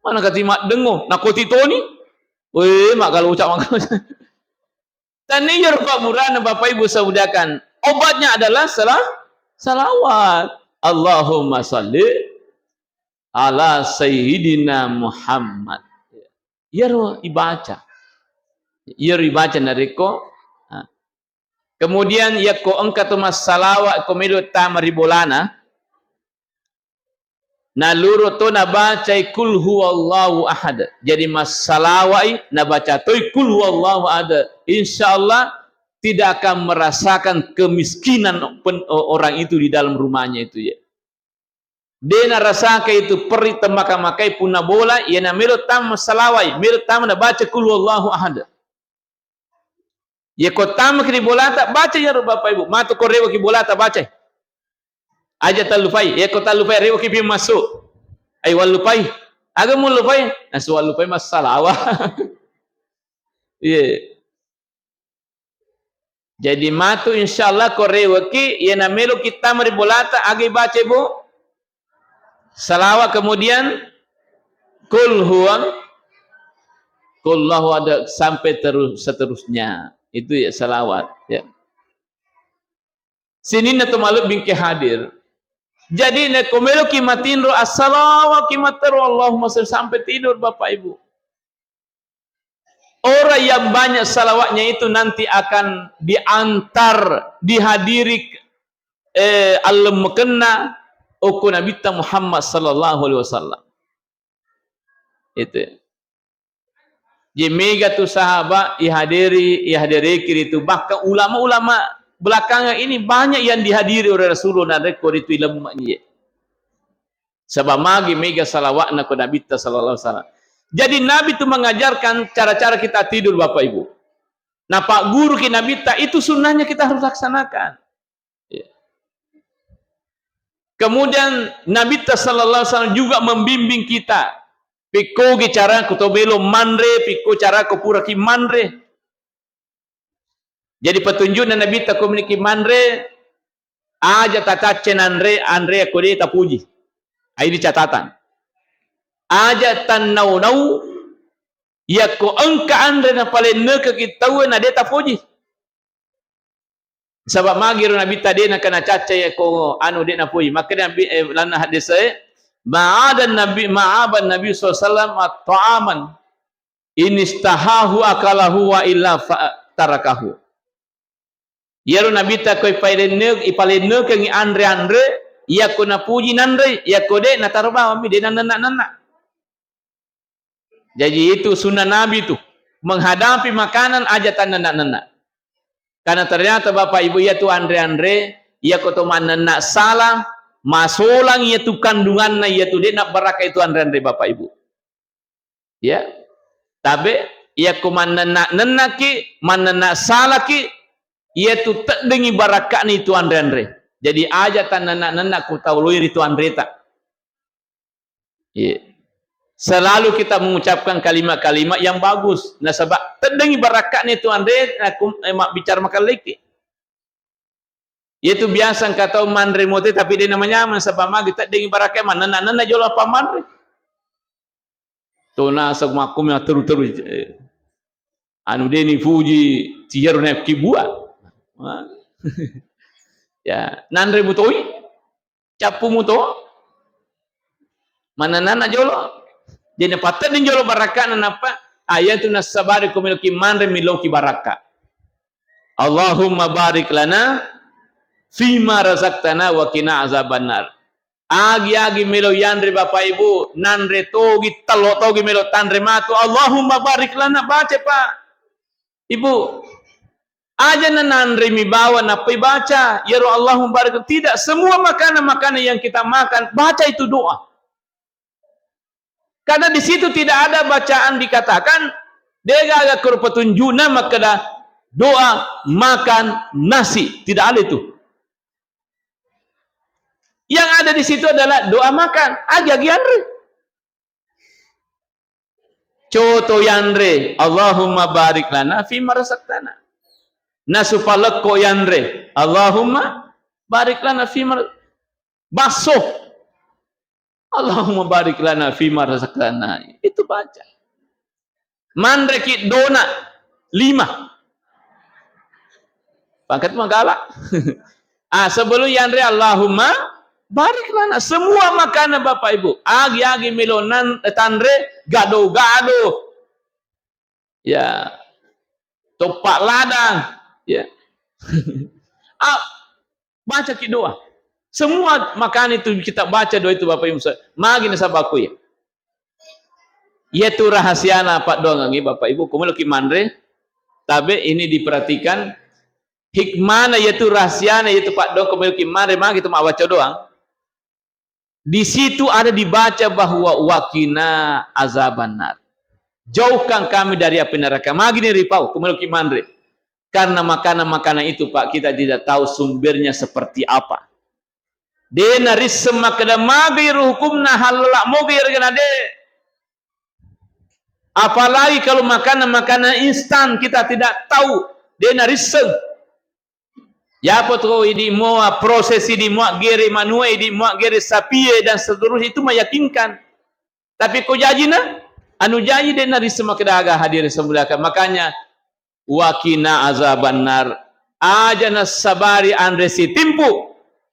Mana kati maddengo, nakoti toni? Weh, magaloca, magaloca. Tania iyaro pabburana, Bapak Ibu, saya muliakan. Obatnya adalah sala-, salawat. Allahumma salli ala sayyidina Muhammad. Iyaro ibaca. Iyaro ibaca narekko, ha. Kemudian yakko engka to massalawa ko melo tama ri bolana, naluro to nabacai kul huwallahu ahad. Jadi massalawai nabaca toi kul huwallahu ahad. Insya Allah tidak akan merasakan kemiskinan pen-, orang itu di dalam rumahnya itu, ya. De narasaka itu perri temmaka-makai punna bola, iyana melo tama salawai, melo tama nabaca kul huwallahu ahad. Yako tamaki ri bolata, baca iyaro Bapak Ibu. Matu ko rewaki bolata, bacai. Aja tallufai, yako tallufai rewaki pi massu. Ai wallupai. Aga mullupai? Nasu wallupai massalawa. Iya. Jadi matu insyaallah ko reweki, iya namelo kita mari bolata, aga ibaca, Bu? Salawat, kemudian kul huwa, kullahu ada sampai terus seterusnya. Itu ya salawat, ya. Sininna to malebbi engke hadir. Jadi, nako meloki matinro assalawaki mattero Allahumma shalli sampai tidur, Bapak Ibu. Orang yang banyak salawatnya itu nanti akan diantar, dihadiri, eh, allemmekenna okko Nabitta Muhammad sallallahu alaihi wasallam. Itu. Jadi mega tu sahabat ihadiri, ihadiriki ritu. Bahkan ulama-ulama belakangan ini banyak yang dihadiri oleh Rasulullah narekko ritu ilemme'ni. Saba magi mega salawatna ko Nabitta sallallahu alaihi wasallam. Jadi Nabi tu mengajarkan cara-cara kita tidur, Bapak Ibu. Napagguruki Nabitta, itu sunnahnya kita harus laksanakan. Ya. Kemudian Nabitta sallallahu alaihi wasallam juga membimbing kita. Pikkogi cara ko to melo manre, pikko cara ko puraki manre. Jadi petunjukna Nabitta ko meloki manre, aja tatacce nanre, anre ko de tapuji. Ah, ini catatan. Aja tannau-nau, yakko engka anre napalennekeki tauwe na de tapuji. Saba magi ro Nabitta de nakana cacca yakko anu de napuji. Makkeda Nabi, eh, lanna hadis e, ma'adan Nabi, ma'aban Nabi sallallahu alaihi wasallam ta'aman. Inistahahu akalahu wa illa fa-, tarakahu. Iyaro Nabitta ko ipalenne-, ipalennekengngi anre-anre, yakko napuji nanrei, yakko de nataro bawammi, de nannenna-nenna. Jaji itu sunnah Nabi tu, menghadapi makanan aja tannenna-nenna. Karena ternyata Bapak Ibu, iyatu anre-anre, yakko to mannenna sala, masolang iyatu kandunganna, iyatu de nabbarakka itu anre-anre Bapak Ibu. Ya. Tabe, yakko mannenna-nennaki, mannenna salaki, iyatu teddengngi barakka'na itu anre-anre. Jadi aja tannenna-nenna ku taului ritu anreta. Iya. Selalu kita mengucapkan kalimat-kalimat yang bagus. Nasaba teddengngi barakka'na itu anre, aku, eh, mabbicara makelleki. Iyatu biasa engka tau manre mote tapi de namanyameng, saba magi teddengngi barakka mannenna-nenna jolo appa manre. Tona sag makkum ya teru-teru, eh, anu de ni puji tiyaro na kibua. Ha? Ya, nanre mutoi, cappu muto, mannenna-nenna jolo. Jadi pattedding jolo barakka'na nappa, ah, iyatu nassabari ko meloki manre, meloki barakka. Allahumma barik lana fima razaqtana wa qina azabannar. Agi-agi melo yanre Bapak Ibu, nanre togi, tello togi melo tanre matu. Allahumma barik lana, baca, Pak. Ibu, aja nanre mi bawa nappai baca, yaro Allahumma barik. Tidak, semua makanan-makanan yang kita makan, baca itu doa. Karena di situ tidak ada bacaan dikatakan, degaga koro petunjukna makkeda doa makan nasi. Tidak ada itu. Yang ada di situ adalah doa makan. Agi-agi yanre. Coto yanre, Allahumma barik lana fima razaqtana. Nasu palekko yanre, Allahumma barik lana fima, basso. Allahumma barik lana fima razaqtana. Itu baca. Manreki donat lima. Pangkat magala. Ah, sebelum yanre Allahumma barik lana. Semua makanan Bapak Ibu. Agi-agi melo nan-, tanre, gado-gado. Ya. Toppa ladang. Ya. Ah, Bacaki doa. Semua makanan itu kita baca doa itu, Bapak Ibu. Magi nasaba ko iya. Iyatu rahasiana paddoangengnge, Bapak Ibu, ko meloki manre, tabe ini diperhatikan hikmahna, iyatu rahasiana, iyatu paddoang ko meloki manre, magi tu mabbaca doang. Di situ ada dibaca bahwa waqina azabannar. Jauhkan kami dari api neraka. Magi ni ripau, ko meloki manre. Karena makanan-makanan itu, Pak, kita tidak tahu sumbernya seperti apa. De narisseng makkeda magai ro hukumna, halal moga iyarega na de. Apalagi kalau makanan-makanan instan, kita tidak tahu, de narisseng. Yapo tu idi mua proses, idi mua gere manue, idi mua gere sapie dan seterusnya, itu meyakinkan. Tapi ko jajina, anu jaji de narisseng makkeda aga, hadirin semuliakan. Makanya, wakina azabannar. Aja nasabari anre sitimpu,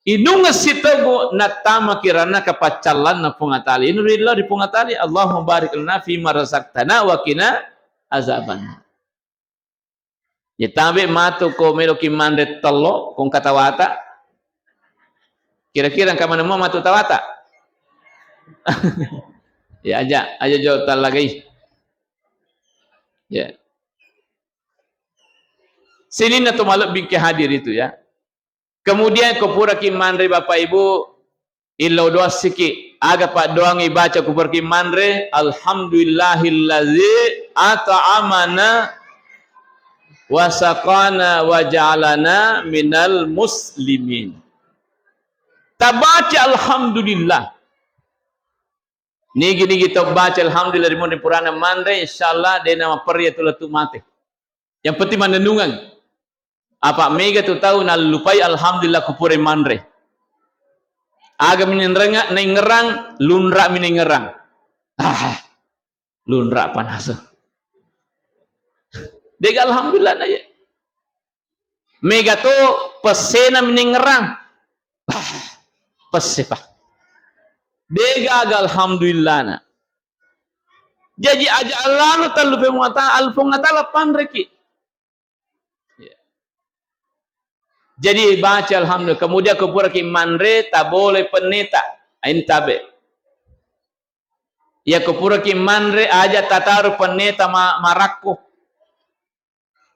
inungeng sitogu, nattamaki ranaka paccallanna Puang Atali. Inu rillau ri Puang Atali, Allahumma barik lana fima razaqtana wakina azabannar. Ya tabe matu ko meloki manre tello, ko engka tawata. Kira-kira engka maneng mua matu tawata? Ya aja, aja jo tallagai. Ya. Sininna to malebbi ke hadir itu ya. Kemudian ko puraki manre Bapak Ibu, illau doa siki. Aga paddoangngi baca ko puraki manre, alhamdulillahilladzi at'amana wa saqana wa ja'alana minal muslimin. Tabaca alhamdulillah. Nigi-nigi tau baca alhamdulillah ri munri purana manre, insyaallah de namaperri tu lettu mate. Yang penting mannennungeng. Apa mega tu tau nallupai alhamdulillah ko pura manre. Aga minenrenga naingerang, lunra minengerang. Ah, lunra panasa. Dega alhamdulillah na ye. Mega to pessena minengerang. Ah, pesse pa. Dega aga alhamdulillah na. Jaji aja alalo tallupai Puang Atala, allo Puang Atala panreki. Iya. Jadi baca alhamdulillah. Kemudian ko puraki manre, taboloi penneta. Ain tabe. Iya ko puraki manre, aja tataru penneta ma-, marakko.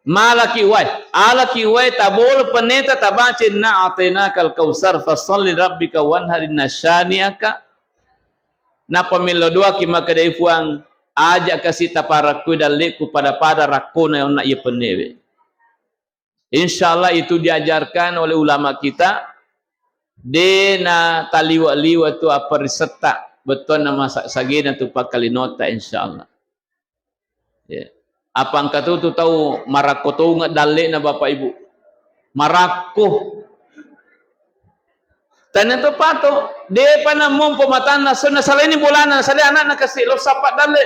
Malaki wae, alaki wae, tabolo penneta, tabaca inna a'tainakal kautsar, fasalli rabbika wanhar inna syani'aka. Nappa mello doaki makkedai Puang, aja kasi taparakkoi dalleku pada-pada rakkona onna iya pennewe. Insyaallah itu diajarkan oleh ulama kita, de na taliwa-liwa tu apparisetta, bettuanna masa-, sagena tu pakkalinota insyaallah. Ya. Apa engka tu, tu tau marakko tongeng dalle'na Bapak Ibu. Marakko. Tania to pato, depa nammompo matanna, so nasalaini bolana, nasalai anakna kasi lo sappa dalle.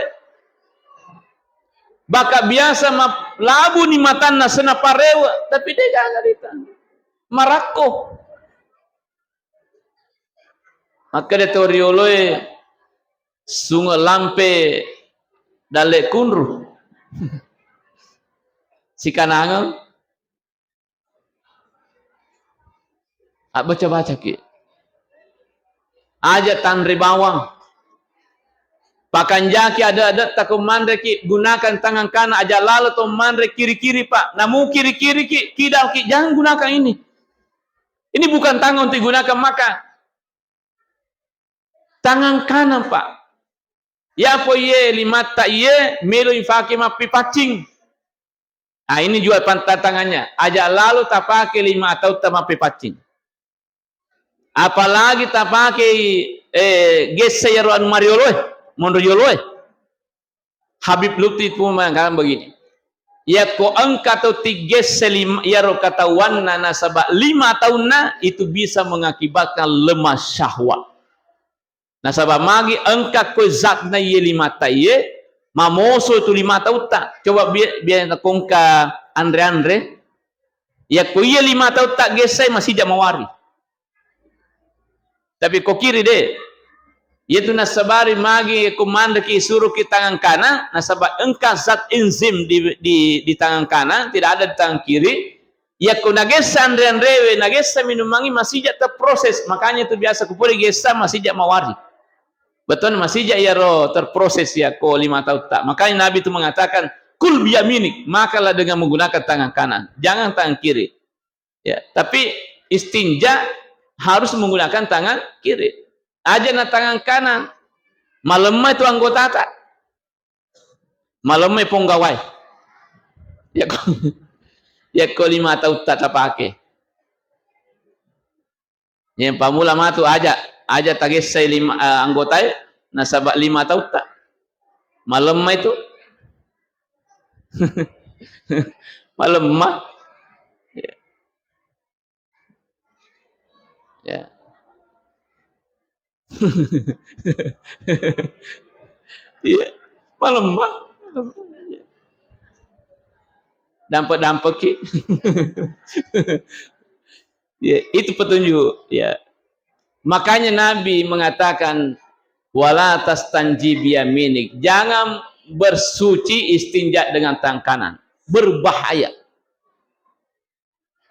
Baka biasa ma-, labuni matanna, so naparewe, tapi de gaga dita. Marakko. Makkeda to rioloe, sunge lampe dalle kunru. Sikanangeng. Abbaca-bacaki. Aja tanre bawang. Pakanjaki ade-adetta ko manreki, gunakan tangan kanan, aja lalo to manre kiri-kiri, Pak. Namu kiri-kiriki, kidalki, jangan gunakan ini. Ini bukan tangan untuk digunakan makan. Tangan kanan, Pak. Yapo iye limatta iye melo ifake mappepaccing. Ah, ini juga pantantangannya. Aja lalo tapake lima tautta mappepaccing. Apalagi tapake, eh, gessa yaro anu marioloe, monro yoloe. Habib Lutfi itu mengatakan begini, yakko engka tau tiggesse lim-, iyaro katawanna nasaba lima taunna, itu bisa mengakibatkan lemah syahwat. Nasaba magi engka koe zatna iye lima ta iye, mamoso itu lima tautta. Coba bi-, biasa ko engka anre-anre, yakko iye lima tautta gessai masija mawari. Tapi ko kiri de. Iyatu nassabari magi ko manreki isuruki tangan kanan, nasaba engka zat enzim di, di, di tangan kanan, tidak ada di tangan kiri. Yakko nagessa anre-anrewe, nagessa minumangi, masija terproses. Makanya itu biasa kupuri gessa masija mawari. Betul, masija iyaro terproses yakko lima tautta. Makanya Nabi itu mengatakan, "Kul biyaminik," makanlah dengan menggunakan tangan kanan, jangan tangan kiri. Ya, tapi istinja harus menggunakan tangan kiri. Aja na tangan kanan, malemma itu anggotata. Malemma ponggawae. Yakko, yakko lima tautta tapake. Yang pamula matu aja, aja tagessai lima, eh, anggotae, nasaba lima tautta. Malemma itu. Malemma. Ya. Ya. Iya, malemma. Dampe-dampeki. Ya, itu petunjuk, ya. Makanya Nabi mengatakan, "Wala tastanji biyaminik." Jangan bersuci istinja dengan tangan kanan. Berbahaya.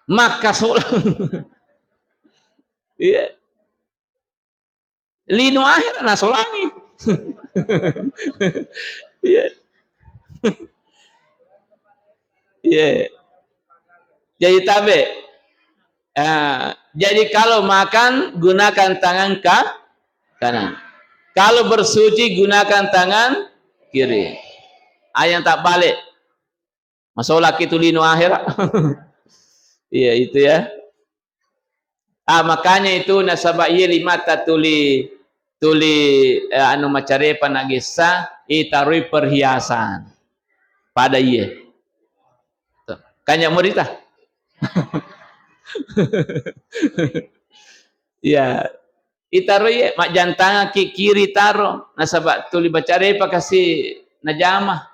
Makkasolang. Iya. Lino ahera nasolangi. Iya. Iya. Jadi tabe. Ah, jadi kalau makan gunakan tangan ka-, kanan. Kalau bersuci gunakan tangan kiri. Ah, yang tak balik. Masolaki tu lino ahera. Iya, itu ya. Ah, makanya itu nasaba iya limata tuli, tuli, eh, anu macarepa nagessa, itaroi perhiasan. Pada iya. Tuh. Kanya murita. Iya. Itaroi iya, majjantangaki kiri taro, nasaba tuli bacarepa kasi najama.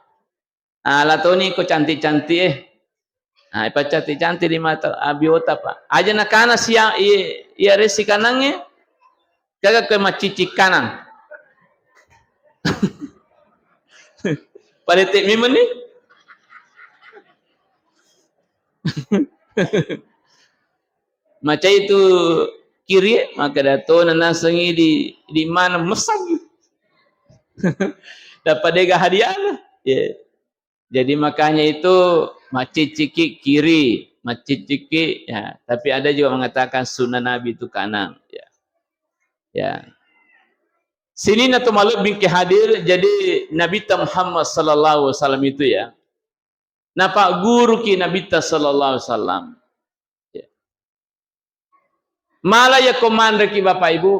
Ah, latoni ko cantik-cantik eh. Ah, ipa cantik-cantik di mata abiota, Pak. Aja nakana sia, iya, iya resi kanangnge. Kaga koe maccicik kanang. Parete memang ni. Macai tu kiri, maka dato nasengi di, di mana mesang. Dapat dega hadiah lah. Ya. Jadi makanya itu maciciki kiri, maciciki, ya. Tapi ada juga mengatakan sunnah Nabi itu kanan, ya. Ya. Sininna to malebbing ke hadir, jadi Nabi Muhammad sallallahu alaihi wasallam itu ya. Napagguruki Nabitta sallallahu alaihi wasallam. Ya. Mala yako manreki Bapak Ibu,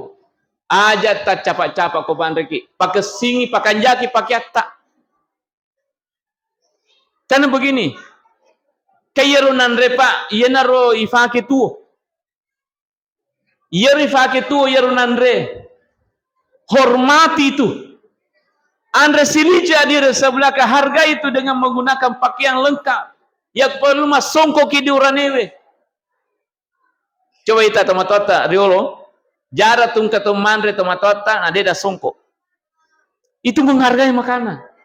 aja taccapa-capa ko manreki, pakessingi, pakanjaki pakeatta. Karena begini, kaiyaro nanre Pak, iyanaro ifake tuo. Iyaro ifake tuo, iyaro nanre. Hormati itu. Anre siliji adire sebelaka, hargai itu dengan menggunakan pakaian lengkap. Yang perlu massongkoki di uranewe. Coba ita tomatoatta riolo, jara tungka to manre tomatoatta, na deda songko. Itu menghargai makanan.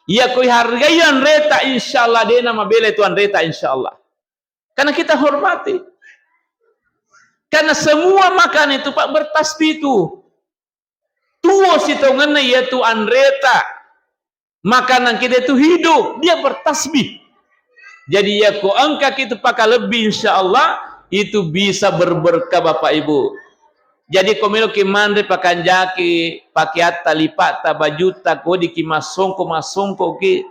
Iya koi hargai anreta, insya Allah dena mabela itu anreta, insya Allah. Karena kita hormati. Karena semua makan itu, Pak, bertasbih itu. Tuo sitongenna yaitu anreta. Makanan kita itu hidup, dia bertasbih. Jadi ya ko engka kita pakai lebih, insya Allah itu bisa berberkah, Bapak Ibu. Jadi ko meloki manre pakanjaki, pakeatta, lipatta, bajutta, ko diki massongko, massongko ki.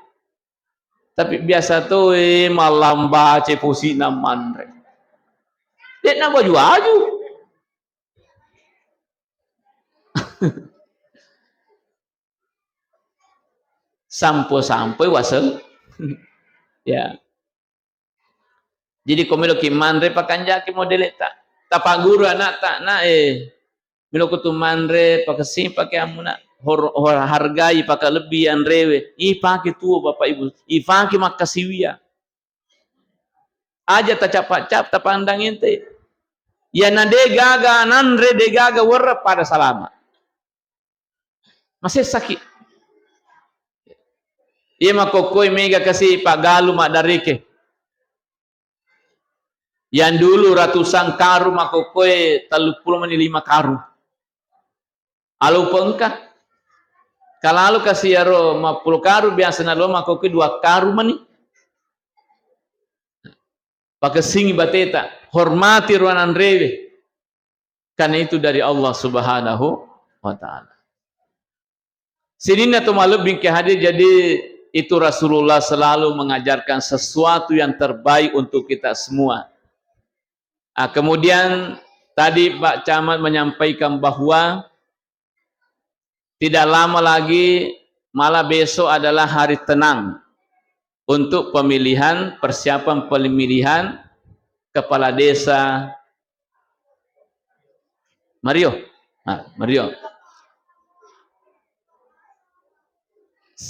Tapi biasa to, eh, mallambace posina manre. De'na baju-aju. Sampo-sampoi waseng. Ya. Jadi ko meloki manre pakanjaki modele ta. Tapaguru anakta, nak, eh, Melo ko tu manre, pakessing pake amuna, hor-, hor-, hargai, pakalebbi anrewe. Ipake tuo, Bapak Ibu. Ipake makkasiwia. Aja tacapa-cap, tapandang ente. Iyana de gaga nanre, de gaga werre, pada salama. Masessaki. Iya makkokkoe mega kasi paggalu maddareke. Yang dulu ratusan karung makkokkoe telluppulo mani lima karung. Alu pengka. Kalalu kasi iyaro mappulo karung biasa nalo makkokkoe dua karung mani. Pakessingi bateta, hormati ruananrewe. Karena itu dari Allah Subhanahu wa Ta'ala. Sininna to malebbing ke hadir, jadi itu Rasulullah selalu mengajarkan sesuatu yang terbaik untuk kita semua. Ah, kemudian Tadi Pak Camat menyampaikan bahwa tidak lama lagi, malah besok adalah hari tenang untuk pemilihan, persiapan pemilihan kepala desa Mario. Ah, Mario.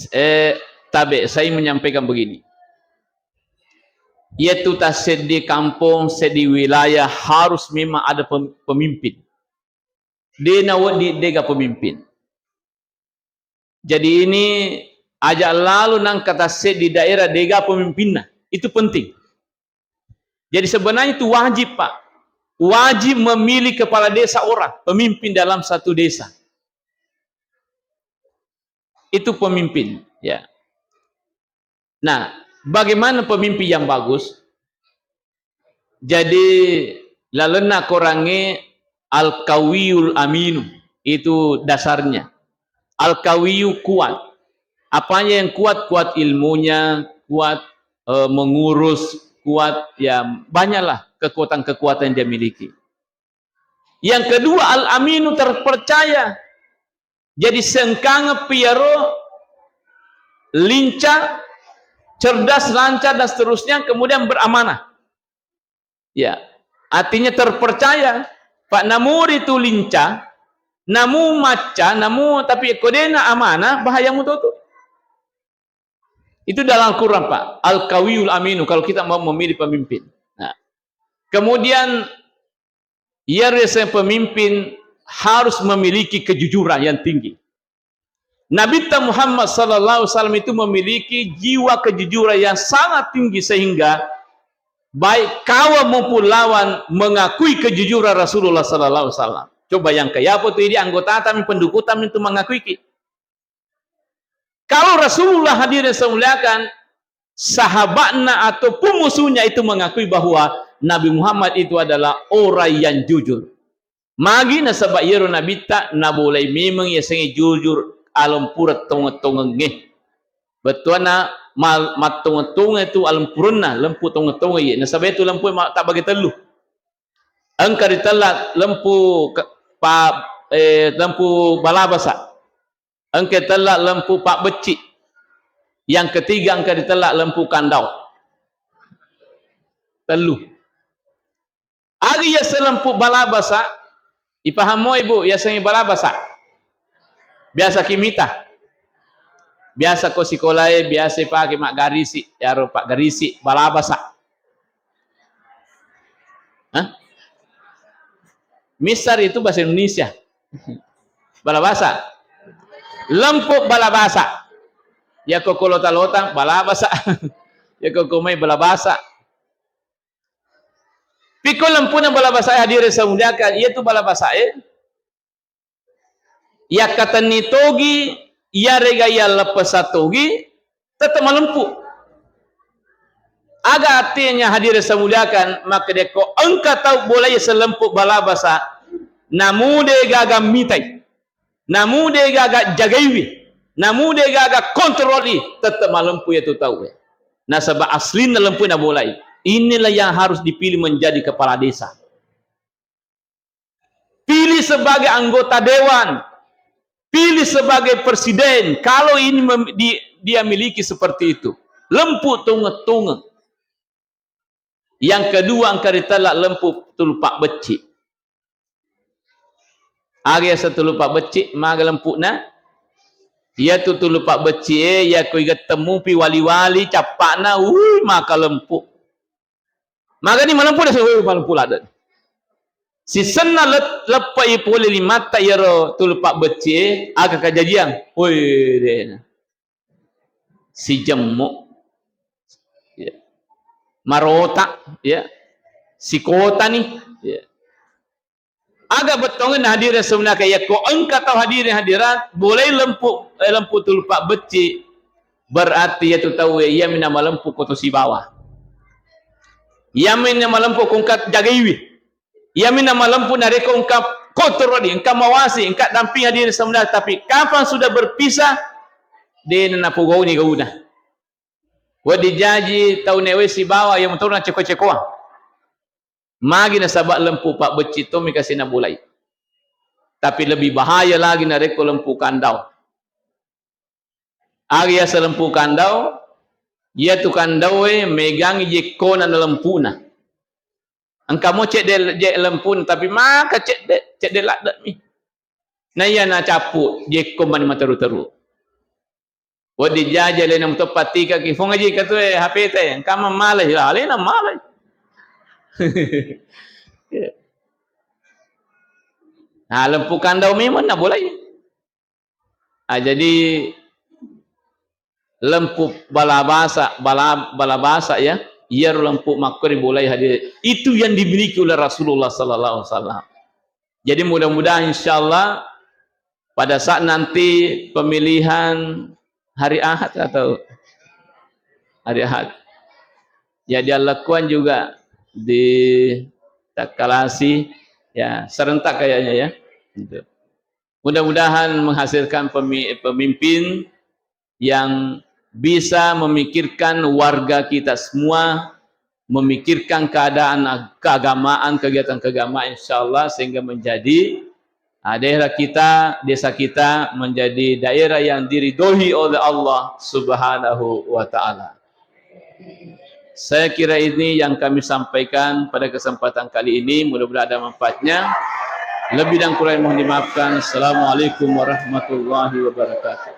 Eh, tabe, saya menyampaikan begini. Yaitu taseddi kampung, seddi wilayah harus memang ada pem-, pemimpin. De nawedding dega pemimpin. Jadi ini aja lalu nangka taseddi daerah dega pemimpinna. Itu penting. Jadi sebenarnya itu wajib, Pak. Wajib memilih kepala desa orang, pemimpin dalam satu desa. Itu pemimpin, ya. Nah, bagaimana pemimpin yang bagus? Jadi, lalenna korangnge al-qawiyul aminu, itu dasarnya. Al-qawiyu kuat. Apanya yang kuat? Kuat ilmunya, kuat, eh, mengurus, kuat, ya, banyaklah kekuatan-kekuatan yang dia miliki. Yang kedua, al-aminu, terpercaya. Jadi, sengkangeng pi iyaro, lincah, cerdas, lancar, dan seterusnya, kemudian beramanah. Ya, artinya terpercaya. Pak, namuri tu lincah, namu macca, namu, tapi ko dena amanah, bahaya muto tu. Itu dalam Al-Quran, Pak. Al-Qawiyul Aminu, kalau kita mau memilih pemimpin. Nah, kemudian, ia rasa pemimpin harus memiliki kejujuran yang tinggi. Nabi Muhammad sallallahu alaihi wasallam itu memiliki jiwa kejujuran yang sangat tinggi sehingga baik kawan maupun lawan mengakui kejujuran Rasulullah sallallahu alaihi wasallam. Coba yang kayak apa tuh, ini anggota kami, pendukung kami itu mengakui ki. Kalau Rasulullah, hadirin saya muliakan, sahabatna ataupun musuhnya itu mengakui bahwa Nabi Muhammad itu adalah orang yang jujur. Magi nasaba iyaro nabitta nabolai memeng yasengnge jujur, alempureng tongeng-tongengnge. Bettuanna mal-, mattongeng-tongeng itu alempurenna, lempu tongeng-tongeng iye. Nasaba itu lempu ma-, tabbage tellu. Engka ritella lempu ke-, pa-, eh, lempu balabasa. Engka tella lempu pabbecci. Yang ketiga engka ritella lempu kandau. Tellu. Aga yaseng lempu balabasa, ipaham moi, Bu, yasengnge balabasa? Biasa kimita. Biasa ko sikolae, biasa ipake maggarisi, yaro paggarisi, balabasa. Hah? Misar itu bahasa Indonesia. Balabasa. Lempu balabasa. Yako ko lota-lota, balabasa. Yako ko mai balabasa. Piko lempuna balabasa, hadirin saya muliakan, iyatu balabasa e. Yakkatenni togi, iyarega yalleppessa togi, tette malempu. Aga artinya, hadirin saya muliakan, makkeda ko engka tau bolai selempu balabasa, namu de gaga mitai, namu de gaga jagaiwi, namu de gaga kontroli, tette malempu yatu tau e. Nasaba aslinna lempu nabolai. Inilah yang harus dipilih menjadi kepala desa. Pilih sebagai anggota dewan, pilih sebagai presiden, kalau ini mem-, di-, dia miliki seperti itu. Lempu tungeng-tungeng. Yang kedua, engka ritella lempu tulu pabbecci. Aga yaseng tulu pabbecci, maga lempuna? Iyatu tulu pabbecci e, yako igettemmupi wali-wali cappana, ui, maka lempu. Magani malempu desa, woi, malempu ladde. Sisenna let-, leppe'i pole limatta iyaro tulu pabbecci e, aga kajajiang? Woi, dena. Sijemmu. Ya. Marota, ya. Sikotani, ya. Aga bettuangenna hadirin sebenarnya, yakko engka tau hadirin hadirat, bolai lempu, eh, lempu tulu pabbecci, berarti yatu tau e, iyami namalempu koto sibawa. Iyami namalempu ko engka jagaiwi. Iyami namalempu narekko engka kontroli, engka mawasi, engka damping hadirin sebenarnya. Tapi kapan sudah berpisah, de napogauni gauna. Wedding jaji tau newe sibawa, iya motorna ceko-cekoang. Magi nasaba lempu pabbecci tommi kasi nabolai. Tapi lebih bahaya lagi narekko lempu kandau. Aga yaseng lempu kandau, iyatu kandaue megangi jekkona na lempuna. Engka mo cedde je lempuna, tapi maka cedde, cedde ladde'mi. Na iya nacappu jekko mani materu-teru. Wedding jaji alena mutoppa tikaki, "Fong aji katue H P te, engka mammalai." Ya, alena malai. Nah, lempu kandau memang nabolai. Ah, jadi lempu balabasa, bala-, balabasa ya, iyaro lempu makko ribolai hadir. Itu yang dimiliki oleh Rasulullah sallallahu alaihi wasallam. Jadi mudah-mudahan insyaallah pada saat nanti pemilihan hari Ahad atau hari Ahad. Ya, dilakukan juga di Takalasi, ya, serentak kayaknya ya. Gitu. Mudah-mudahan menghasilkan pemi-, pemimpin yang bisa memikirkan warga kita semua, memikirkan keadaan ag-, keagamaan, kegiatan keagamaan, insyaallah, sehingga menjadi, ah, daerah kita, desa kita menjadi daerah yang diridhoi oleh Allah Subhanahu wa Ta'ala. Saya kira ini yang kami sampaikan pada kesempatan kali ini. Mudah-mudahan ada manfaatnya. Lebih dan kurang mohon dimaafkan. Assalamualaikum warahmatullahi wabarakatuh.